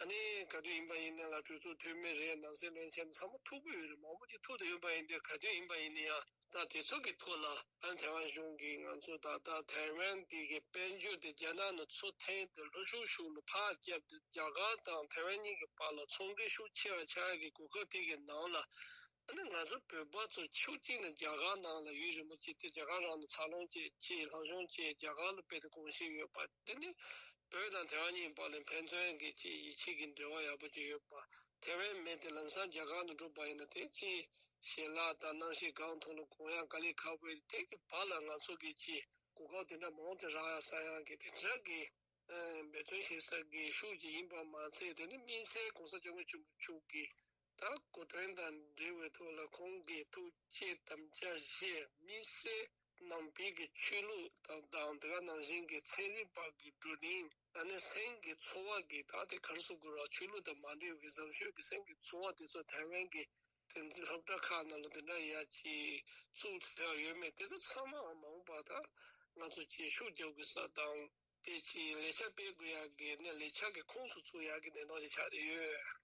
ཨ་ནི་ག་དུས་ཡིན་པ་ཡིན་ན་ལ་གྲོས་ཚོགས་འཐུས་མི་རེད། ནང་སྲིད་བློན་ཆེན་ཚང་མ་ཐུག་གི་ཡོད་རེད། མང་པོ་ཅིག་ཐུག་བསྡད་ཡོད་པ་ཡིན་དུས། ག་དུས་ཡིན་པ་ཡིན་ན་ཡང་ད་དེ་ཚོ་གི་ཐོག་ལ། ཨ་ནི་ཐའེ་ཝན་གཞུང་གིས་ང་ཚོ་ད་ལྟ་ཐའེ་ཝན་དེ་གི་དཔལ་འབྱོར་དེ་རྒྱ་ནག་ནས་ཚུར་འཐེན་ཏེ་ལྷོ་ཕྱོགས་ཕྱོགས་ལ་ཕར་བརྒྱབ་སྟེ། རྒྱ་གར་དང་ཐའེ་ཝན་གཉིས་ཀྱི་བར་ལ་ཚོང་འབྲེལ་ཤུགས་ཆེ་བ་ཆགས་ཀྱི་གོ་སྐབས་དེ་གི་ནང་ལ། ཨ་ནི་ང་ཚོ་བོད་པ་ཚོ་ཕྱོགས་གཅིག་ནས་རྒྱ་གར་ནང་ལ་ཡུན་རིང་པོ་ཅིག་དེ་རྒྱ་གར་རང་ནས་འཚར་ལོངས་བྱས། ཅིག་སློབ་སྦྱོང་བྱས། རྒྱ་གར་ལ་དཔེ་དེ་གོམས་གཤིས་ཡོད་པ། དེ་ནི་བོད་དང་ཐའེ་ཝན་གཉིས་བར་ལ་ཕན་ཚུན་གྱི་ཅིག་ཡིད་ཆེས་ཀྱི་འབྲེལ་བ་ཡག་པོ་ཅིག་ཡོད་པ། ཐའེ་ཝན་མི་དེ་ལམ་སང་རྒྱ་གར་ནང་འགྲོ་པ་ཡིན་ན། དེ་ཅིག་ཞལ་ལག་དང་གནམ་གཤིས་གང་ཐོག་ལ་གོ་ཡག་དཀའ་ལས་ཁག་པོ་ཡོད། དེ་གི་བར་ལ་ང་ཚོ་གི་ཅིག་གོ་སྐབས་དེ་འདྲ་མང་དུ་རག་ཡག་ཟེར་ཡག་གི་དེ་འདྲ་གི་འབད་བརྩོན་བྱེད་ས་གི་ཤུགས་ཅིག་ཡིན་པ་མ་ཚད། དེ་ནི་དམིགས་བསལ་གོང་ས་སྐྱབས་མགོན་ཆེན་པོ་མཆོག་གི་ད་གོ་སྟོན་དང་འབྲེལ་བའི་ཐོག་ལ་ཁོང་གི་ཐུགས་བསྐྱེད་དམ་བཅའ་བཞེས། དམིགས་བསལ་ནང་པའི་གི་ཆོས་ལུགས་དང་དང་། དེ་ག་ནང་བཞིན་གྱི་ཚན་རིག་པ་གི་བགྲོ་གླེང་། ཨ་ནི་སེམས་ཀྱི་ཚོར་བ་གི་ད་དེ་ག་རེ་ཟེར་དགོས་རེད། ཆོས་ལུགས་དང་མ་འབྲེལ་བའི་བཟང་སྤྱོད་ཀྱི་སེམས་ཀྱི་ཚོར་བ་དེ་ཚོ་ཐའེ་ཝན་གྱི་དེ་ཚོའི་སློབ་གྲྭ་ཁག་ནང་ལ་དེ་འདྲ་ཡག་ཅིག་བཙུགས་ཐུབ་ཡག་ཡོད་མེད་དེ་ཚོ་ཚང་མའང་མ་འོངས་པ་ད་ང་ཚོ་ཅིག་ཤུགས་རྒྱག་དགོས་ས་དང་། དེ་ཅིག་ལས་འཆར་སྤེལ་དགོས་ཡག་གི་ནས་ལས་འཆར་གྱི་ཁོངས་སུ་ཚུད་ཡག་གི་གནས་སྟངས་ཅིག་ཆགས་བསྡད་ཡོད།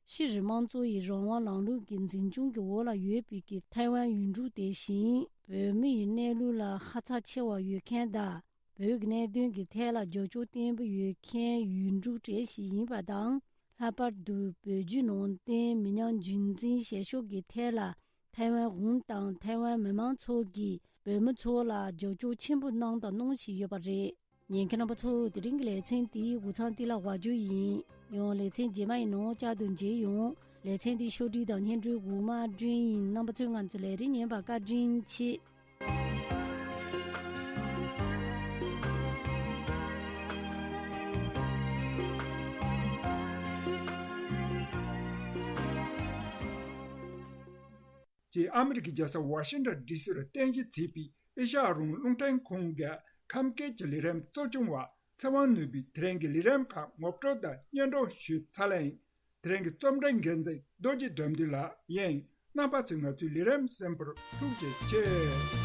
ཕྱི་རིགས་དམངས་གཙོ་ཡི་རང་དབང་ལམ་ལུགས་ཀྱི་འཛིན་སྐྱོང་གི་འོག་ལ་ཡོད་པའི་གི་ཐའེ་ཝན་ཡུལ་གྲུ་དེ་བཞིན་བོད་མི་ཡི་གནས་ལུགས་ལ་ཧ་ཚ་ཆེ་བ་ཡོད་མཁན་དང་། བོད་ཀྱི་གནད་དོན་གྱི་ཐད་ལ་རྒྱབ་སྐྱོར་བརྟན་པོ་ཡོད་མཁན་ཡུལ་གྲུ་གྲས་ཤིག་ཡིན་པ་དང་། ལྷག་པར་དུ་བོད་བརྒྱུད་ནང་བསྟན་མི་ཉམས་རྒྱུན་འཛིན་བྱེད་ཕྱོགས་ཀྱི་ཐད་ལ་ཐའེ་ཝན་གཞུང་དང་ཐའེ་ཝན་མི་མང་ཚོ་གིས་བོད་མི་ཚོ་ལ་རྒྱབ་སྐྱོར་ཆེན་པོ་གནང་དང་གནང་བཞིན་ཡོད་པ་རེད། ཉན་མཁན་རྣམ་པ་ཚོ། དེ་རིང་གི་ལེ་ཚན་འདིའི་འགོ་ཚང་འདི་ལ་བ་རྒྱུ་ཡིན། ཡང་ལེ་ཚན་རྗེས་མ་ཡི་ནང་བསྐྱར་དུ་མཇལ་ཡོང་། ལེ་ཚན་འདི་ཕྱོགས་སྒྲིག་དང་སྙན་སྒྲོན་འགོ་མ་སྒྲོན་ཡིན། རྣམ་པ་ཚོས་ང་ཚོའི་ལས་རིམ་ཉན་པར་བཀའ་དྲིན་ཆེ། ཅེས་ཨ་མི་རི་ཀའི་རྒྱལ་ས་ཝ་ཤིང་ཊོན་ཌི་སི་ལ་རྟེན་གཞི་བྱས་པའི་ཨེ་ཤ་ཡ་རང་དབང་རླུང་འཕྲིན་ཁང་གི་ཁམས་སྐད་ཀྱི་ལས་རིམ་གཙོ་སྐྱོང་བ་ཚེ་དབང་ནོར་བུས་དེ་རིང་གི་ལས་རིམ་ཁག་ངོ་སྤྲོད་དང་སྙན་སྒྲོན་ཞུས་ཚར་ལ་ཡིན། དེ་རིང་གི་རྩོམ་སྒྲིག་འགན་འཛིན་རྡོ་རྗེ་དགྲ་འདུལ་ལགས་ཡིན། རྣམ་པ་ཚོས་ང་ཚོའི་ལས་རིམ་གསན་པར་ཐུགས་རྗེ་ཆེ།